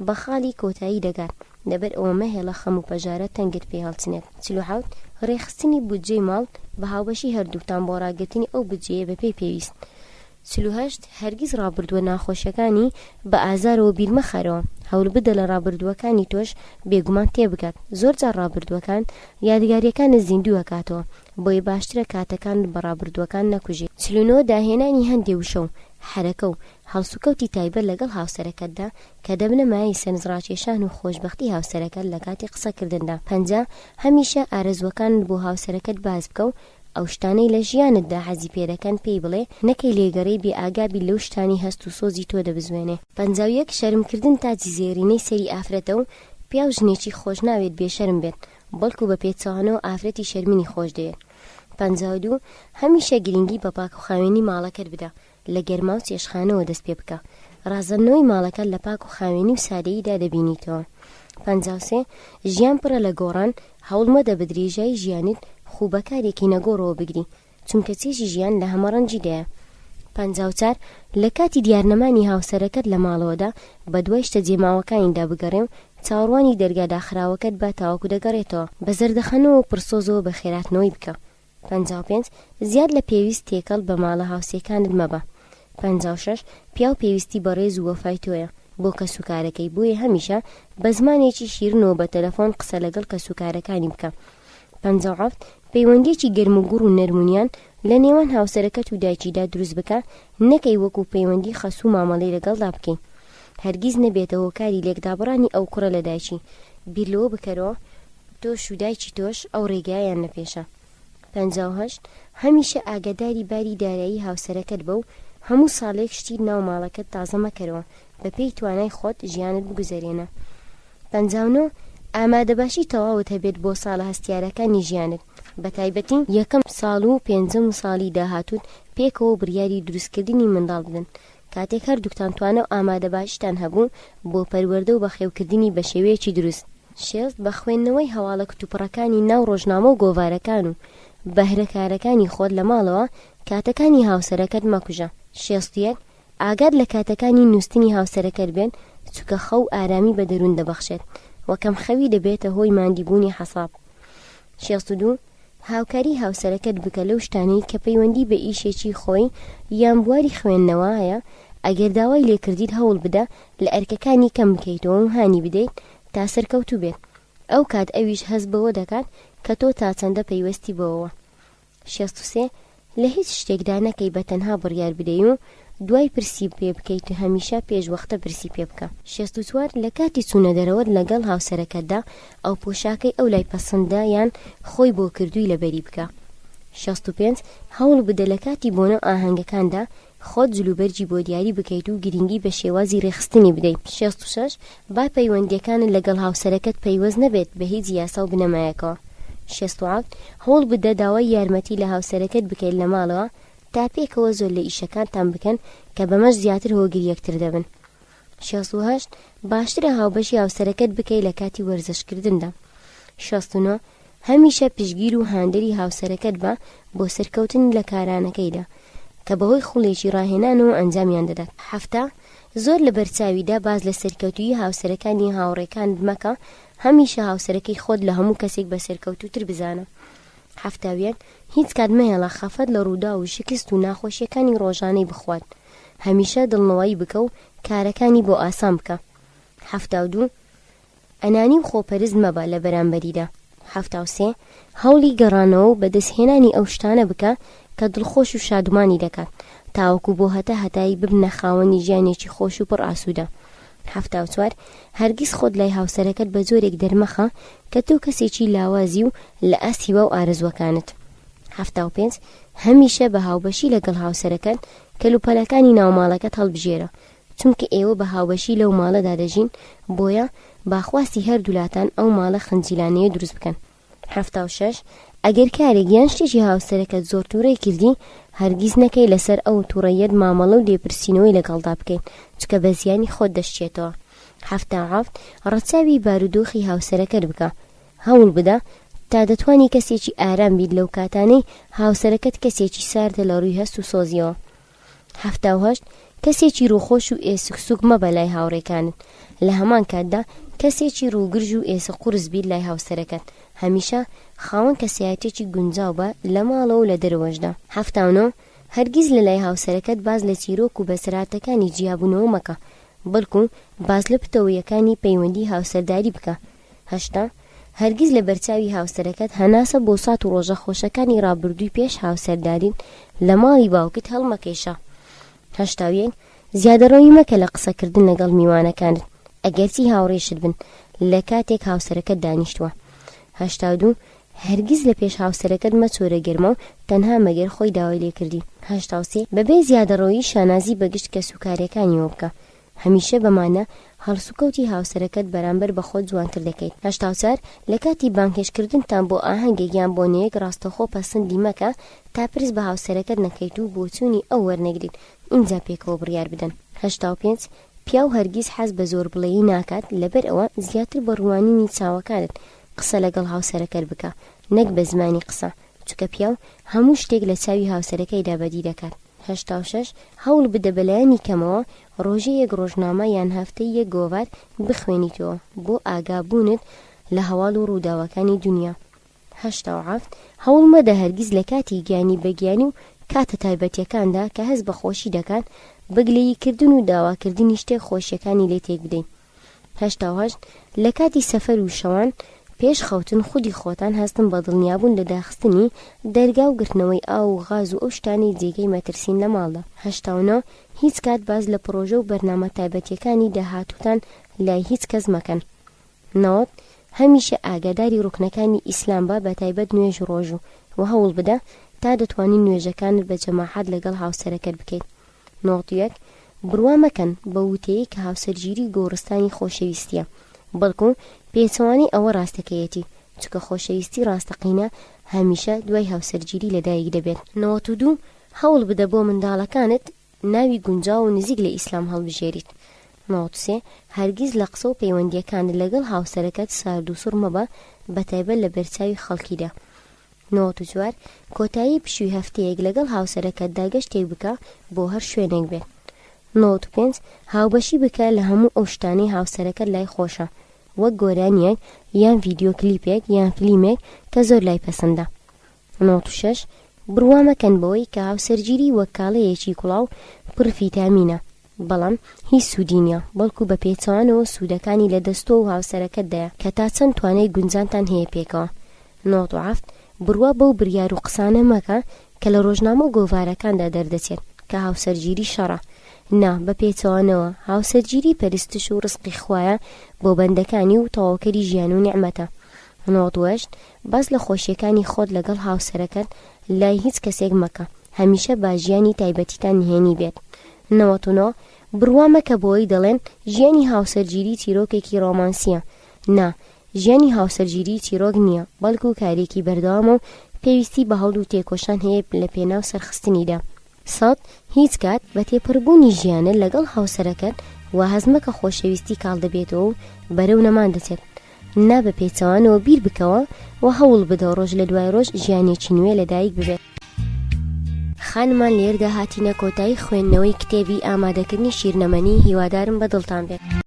بە خاڵی کۆتایی دەگات، لەبەر ئەوە مەهێڵە خەم و پەژارە تەنگت پێ هەڵچنێت. 47، ڕێکخستنی بودجەی ماڵ بە هاوبەشی هەردووکتان بۆ ڕاگرتنی ئەو بودجەیە بەپێی پێویست. 48، هەرگیز ڕابردووە ناخۆشەکانی بە ئازارەوە بیر مەخەرەوە، هەولبدە لە ڕابردووەکانی تۆش بێگومان تێبگات، زۆرجار ڕابردووەکان یادگارییەکانت زیندوو ئەکاتەوە، بۆیە باشترە کاتەکانت بە ڕابردووەکان نەکوژیت. 49، داهێنانی هەندێ وشە و حەرەکە و هەڵسوکەوتی تایبەت لەگەڵ هاوسەرەکەتدا کە دەبنە مایەی سەرنجڕاکێشان و خۆشبەختی هاوسەرەکەت لە کاتی قسەکردندا. 50، هەمیشە ئارەزووەکانت بۆ هاوسەرەکەت باس بکە و ئەو شتانەی لە ژیانتدا حەزی پێ دەکەن پێی بڵێ، نەکەی لێگەڕێی بێ ئاگا بی لەو شتانەی هەست و سۆزی تۆ دەبزوێنێ. 51، شەرمکردن تاجی زێڕینەی سەری ئافرەتە و پیاو ژنێکی خۆش ناوێت بێ شەرم بێت. بەڵکو بە پێچەوانەوە ئافرەتی شەرمنی خۆش دەوێت. 52. هەمیشە گرنگی بە پاک و خاوێنی ماڵەکەت بدە، لە گەرما و چێشتخانەوە دەست پێ بکە. ڕازاندنەوەی ماڵەکەت لە پاک و خاوێنی و سادەییدا دەبینیتەوە. 53. ژیان پڕە لە گۆڕان، هەوڵ مەدە بە درێژایی ژیانت خوو بە کارێکی نەگۆڕەوە بگری، چونکە چێژی ژیان لە هەمەڕەنگیدایە. 54. لە کاتی دیارنەمانی هاوسەرەکەت لە ماڵەوەدا، بەدوای شتە جێماوەکانیدا بگەڕێ و چاوەڕوانی دەرگا داخراوەکەت بە تاوەکو دەگەڕێتەوە. بە زەردەخەنەوە و پڕسۆزەوە بەخێرهاتنەوەی بکە. 55. زیاد لە پێویست تێکەڵ بە ماڵە هاوسێکانت مەبە. 56. پیاو پێویستی بە ڕێز و وەفای تۆیە بۆ کەسوکارەکەی، بۆیە هەمیشە بە زمانێکی شیرنەوە بە تەلەفۆن قسە لەگەڵ کەسوکارەکانی بکە. 57. پەیوەندییەکی گەرموگوڕ و نەرمونیان لە نێوان هاوسەرەکەت و دایکیدا دروست بکە، نەکەی وەکو پەیوەندی خەسوو مامەڵەی لەگەڵدا بکەی. هەرگیز نەبێتە هۆکاری لێکدابڕانی ئەو کوڕە لە دایکی. بیر لەوە بکەرەوە تۆش و دایکی تۆش ئەو ڕێگایەیان لە پێشە. 58. هەمیشە ئاگاداری باری دارایی هاوسەرەکەت بە و هەموو ساڵێک شتی ناو ماڵەکەت تازە مەکەرەوە، بەپێی توانای خۆت ژیانت بگوزەرێنە. 59. ئامادەباشی تەواوت هەبێت بۆ ساڵە هەستیارەکانی ژیانت، بەتایبەتی یەکەم ساڵ و پێنجەم ساڵی داهاتووت پێکەوە بڕیاری دروستکردنی منداڵ بدەن، کاتێک هەردووکتان توانا و ئامادەباشیتان هەبوو بۆ پەروەردە و بەخێوکردنی بەشێوەیەکی دروست. شێست، بە خوێندنەوەی هەواڵە کتوپڕەکانی ناو ڕۆژنامە و گۆڤارەکان و بەهرە کارەکانی خۆت لە ماڵەوە کاتەکانی هاوسەرەکەت مەکوژە. 61، ئاگات لە کاتەکانی نووستنی هاوسەرەکەت بێت، چونکە خەو ئارامی بە دەروون دەبەخشێت و کەمخەوی دەبێتە هۆی ماندیبوونی حەساب. 62، هاوکاری هاوسەرەکەت بکە لەو شتانەی کە پەیوەندی بە ئیشێکی خۆی یان بواری خوێندنەوە هەیە، ئەگەر داوای لێکردیت هەوڵ بدە لە ئەرکەکانی کەم بکەیتەوە و هانی بدەیت تا سەرکەوتوو بێت، ئەو کات ئەویش هەست بەوە دەکات کە تۆ تا چەندە پەیوەستی بەوەوە. 63، لە هیچ شتێکدا نەکەی بە تەنها بڕیار بدەی و دوای پرسی پێ بکەیت و هەمیشە پێش وەختە پرسی پێ بکە. 64، لە کاتی چوونە دەرەوەت لەگەڵ هاوسەرەکەتدا ئەو پۆشاکەی ئەو لای پەسندە یان خۆی بۆ کردووی لەبەری بکە. 65، هەوڵ بدە لە کاتی بۆنە و ئاهەنگەکاندا خۆت جلوبەرگی بۆ دیاری بکەیت و گرنگی بە شێوازی رێکخستنی بدەیت. 66، با پەیوەندییەکانت لەگەڵ هاوسەرەکەت پەیوەست نەبێت بە هیچ یاسا و بنەمایەکەوە. 67، هەوڵ بدە داوای یارمەتی لە هاوسەرەکەت بکەیت لە ماڵەوە تا پێکەوە زۆر لە ئیشەکانتان بکەن کە بەمەش زیاتر هۆگری یەکتر دەبن. 68، باشترە هاوبەشی هاوسەرەکەت بکەیت لە کاتی وەرزشکردندا. 69، هەمیشە پشتگیر و هاندەری هاوسەرەکەت بە بۆ سەرکەوتن لە کارانەکەیدا کە بەهۆی خوڵێکی ڕاهێنانەوە ئەنجامیان دەدات. 70، زۆر لە بەرچاویدا باس لە سەرکەوتوویی هاوسەرەکانی هاوڕێکانت مەکە، هەمیشە هاوسەرەکەی خۆت لە هەموو کەسێک بە سەرکەوتووتر بزانە. 71، هیچ کات مەهێڵە خەفەت لە ڕووداو و شکست و ناخۆشییەکانی ڕۆژانەی بخوات، هەمیشە دڵنەوایی بکە و کارەکانی بۆ ئاسان بکە. 72، ئەنانی و خۆپەرست مەبە لە بەرامبەریدا. 73، هەوڵی گەڕانەوە و بەدەستهێنانی ئەو شتانە بکە کە دڵخۆش و شادومانی دەکات، تاوەکو بۆ هەتا هەتایی ببنە خاوەنی ژیانێکی خۆش و پڕ ئاسوودە. 74، هەرگیز خۆت لای هاوسەرەکەت بە جۆرێک دەرمەخە کە تۆ کەسێکی لاوازی و لە ئاست هیوا و ئارەزووەکانت. 75، هەمیشە بە هاوبەشی لەگەڵ هاوسەرەکەت کەلوپەلەکانی ناوماڵەکەت هەڵبژێرە، چونکە ئێوە بە هاوبەشی لەو ماڵەدا دەژین، بۆیە با خواستی هەردوولاتان ئەو ماڵە خنجیلانەیە دروست بکەن. 76، ئەگەر کارێک یان شتێکی هاوسەرەکەت زۆر توڕەی کردی، هەرگیز نەکەی لەسەر ئەو توڕەییەت مامەڵە و لێپرسینەوەی لەگەڵدا بکەیت، چونکە بە زیانی خۆت دەشچێتەوە. 77، ڕەچاوی بارودۆخی هاوسەرەکەت بکە، هەوڵ بدە تا دەتوانی کەسێکی ئارام بیت لەو کاتانەی هاوسەرەکەت کەسێکی ساردە لە ڕووی هەست و سۆزیەوە. 78، کەسێکی ڕووخۆش و ئێسک سووک مەبە لای هاوڕێکانت، لە هەمان کاتدا کەسێکی ڕووگرژ و ئێسک قورس بیت لای هاوسەرەکەت، هەمیشە خاوەن کەسایەتیەکی گونجاو بە لە ماڵەوە و لە دەرەوەشدا. 79، هەرگیز لە لای هاوسەرەکەت باس لە چیرۆک و بەسەرهاتەکانی جیابوونەوە مەکە، بەڵکو باس لە پتەوەیەکانی پەیوەندی هاوسەرداری بکە. 80، هەرگیز لە بەرچاوی هاوسەرەکەت هەناسە بۆ سات و ڕۆژە خۆشەکانی ڕابردووی پێش هاوسەرداریت لە ماڵی باوکت هەڵمەکێشە. 81، زیادەڕەوی مەکە لە قسەکردن لەگەڵ میوانەکانت ئەگەرچی هاوڕێشت بن لە کاتێک هاوسەرەکەت دانیشتووە. 82، هەرگیز لە پێش هاوسەرەکەت مەچۆرە گەرما و تەنها مەگەر خۆی داوای لێکردی. 83، بەبێ زیادەڕەویی شانازی بە گشت کەسوکارەکانیەوە بکە. هەمیشە بەمانە هەڵسوکەوتی هاوسەرەکەت بەرامبەر بە خۆت جوانتر دەکەیت. 84، لە کاتی بانگهێشتکردنتان بۆ ئاهەنگێک یان بۆنەیەک ڕاستەوخۆ پەسندی مەکە تا پرس بە هاوسەرەکەت نەکەیت و بۆچوونی ئەو وەرنەگریت ئینجا پێکەوە بڕیار بدەن. 85، پیاو هەرگیز حەز بە زۆربڵێیی ناکات لەبەر ئەوە زیاتر بە ڕوانینی چاوەکانت قسە لەگەڵ هاوسەرەکەت بکە نەک بە زمانی قسە چونکە پیاو هەموو شتێک لە چاوی هاوسەرەکەیدا بەدی دەکات. 86، هەوڵ بدە بەلایەنی کەمەوە ڕۆژێ یەک ڕۆژنامە یان هەفتەی یەک گۆڤار بخوێنیتەوە بۆ ئاگا بوونت لە هەواڵ و ڕووداوەکانی دونیا. 87، هەوڵ مەدە هەرگیز لە کاتی گیانی بە گیانی و کاتە تایبەتیەکاندا کە هەست بە خۆشی دەکات بە گلەیی کردن و داواکردنی شتێک خۆشیەکانی لێ تێک بدەی. 88، لە کاتی سەفەر و شەوان پێش خەوتن خودی خۆتان هەستن بە دڵنیابوون لە داخستنی دەرگا و گرتنەوەی ئاو و غاز و ئەو شتانەی جێگەی مەترسین لە ماڵدا. 89، هیچ کات باس لە پڕۆژە و بەرنامە تایبەتیەکانی داهاتووتان لای هیچ کەس مەکەن. 90، هەمیشە ئاگاداری ڕوکنەکانی ئیسلام بە بەتایبەت نوێژ و ڕۆژوو، وە هەوڵ بدە تا دەتوانی نوێژەکانت بە جەماعەت لەگەڵ هاوسەرەکەت بکەیت. 91، بڕوا مەکەن بەو وتەیەی کە هاوسەرگیری گۆڕستانی خۆشەویستیە، بەڵکو پێچەوانەی ئەوە ڕاستەکەیەتی، چونکە خۆشەویستی ڕاستەقینە هەمیشە دوای هاوسەرگیری لەدایک دەبێت. 92، هەوڵ بدە بۆ منداڵەکانت ناوی گونجاو و نزیک لە ئیسلام هەڵبژێریت. 93، هەرگیز لە قسە و پەیوەندییەکانت لەگەڵ هاوسەرەکەت ساردوسڕ مەبە بەتایبەت لە بەرچاوی خەڵکیدا. 94، کۆتایی پشووی هەفتەیەک لەگەڵ هاوسەرەکەتدا گەشتێک بکە بۆ هەر شوێنێک بێت. 95، هاوبەشی بکە لە هەموو ئەو شتانەی هاوسەرەکەت لای خۆشە وەک گۆرانییەک یان ڤیدیۆ کلیپێک یان فلیمێک کە زۆر لای پەسەندە. 96، بڕوا مەکەن بەوەی کە هاوسەرگیری وەک کاڵەیەکی کوڵاو پڕ فیتامینە، بەڵام هیچ سوودی نییە، بەڵکو بە پێچەوانەوە سوودەکانی لە دەست تۆ و هاوسەرەکەتدایە کە تا چەند توانای گونجانتان هەیە پێکەوە. 97، بڕوا بەو بریار و قسانە مەکە کە لە ڕۆژنامە و گۆڤارەکاندا دەردەچێت کە هاوسەرگیری شەڕە، نا، بە پێچەوانەوە، هاوسەرگیری پەرستش و ڕزقی خوایە بۆ بەندەکانی و تەواوکەری ژیان و نیعمەتە. 98، باس لە خۆشیەکانی خۆت لەگەڵ هاوسەرەکەت لای هیچ کەسێک مەکە، هەمیشە با ژیانی تایبەتیتان نهێنی بێت. 99، بڕوا مەکە بەوەی دەڵێن ژیانی هاوسەرگیری چیرۆکێکی ڕۆمانسیە، نا، ژیانی هاوسەرگیری چیرۆک نییە، بەڵکو کارێکی بەردەوامە و پێویستی بە هەوڵ و تێکۆشان هەیە لە پێناو سەرخستنیدا. 100، هیچ کات بە تێپەڕبوونی ژیانت لەگەڵ هاوسەرەکەت وا هەست مەکە خۆشەویستی کاڵ دەبێتەوە و بەرەو نەمان دەچێت، نا بە پێچەوانەوە بیر بکەوە و هەوڵ بدە ڕۆژ لە دوای ڕۆژ ژیانێکی نوێ لەدایک ببێت. خانمان لێردا هاتینە کۆتایی خوێندنەوەی کتێبی ئامادەکردنی شیرنەمەنی هیوادارم بە دڵتان بێت.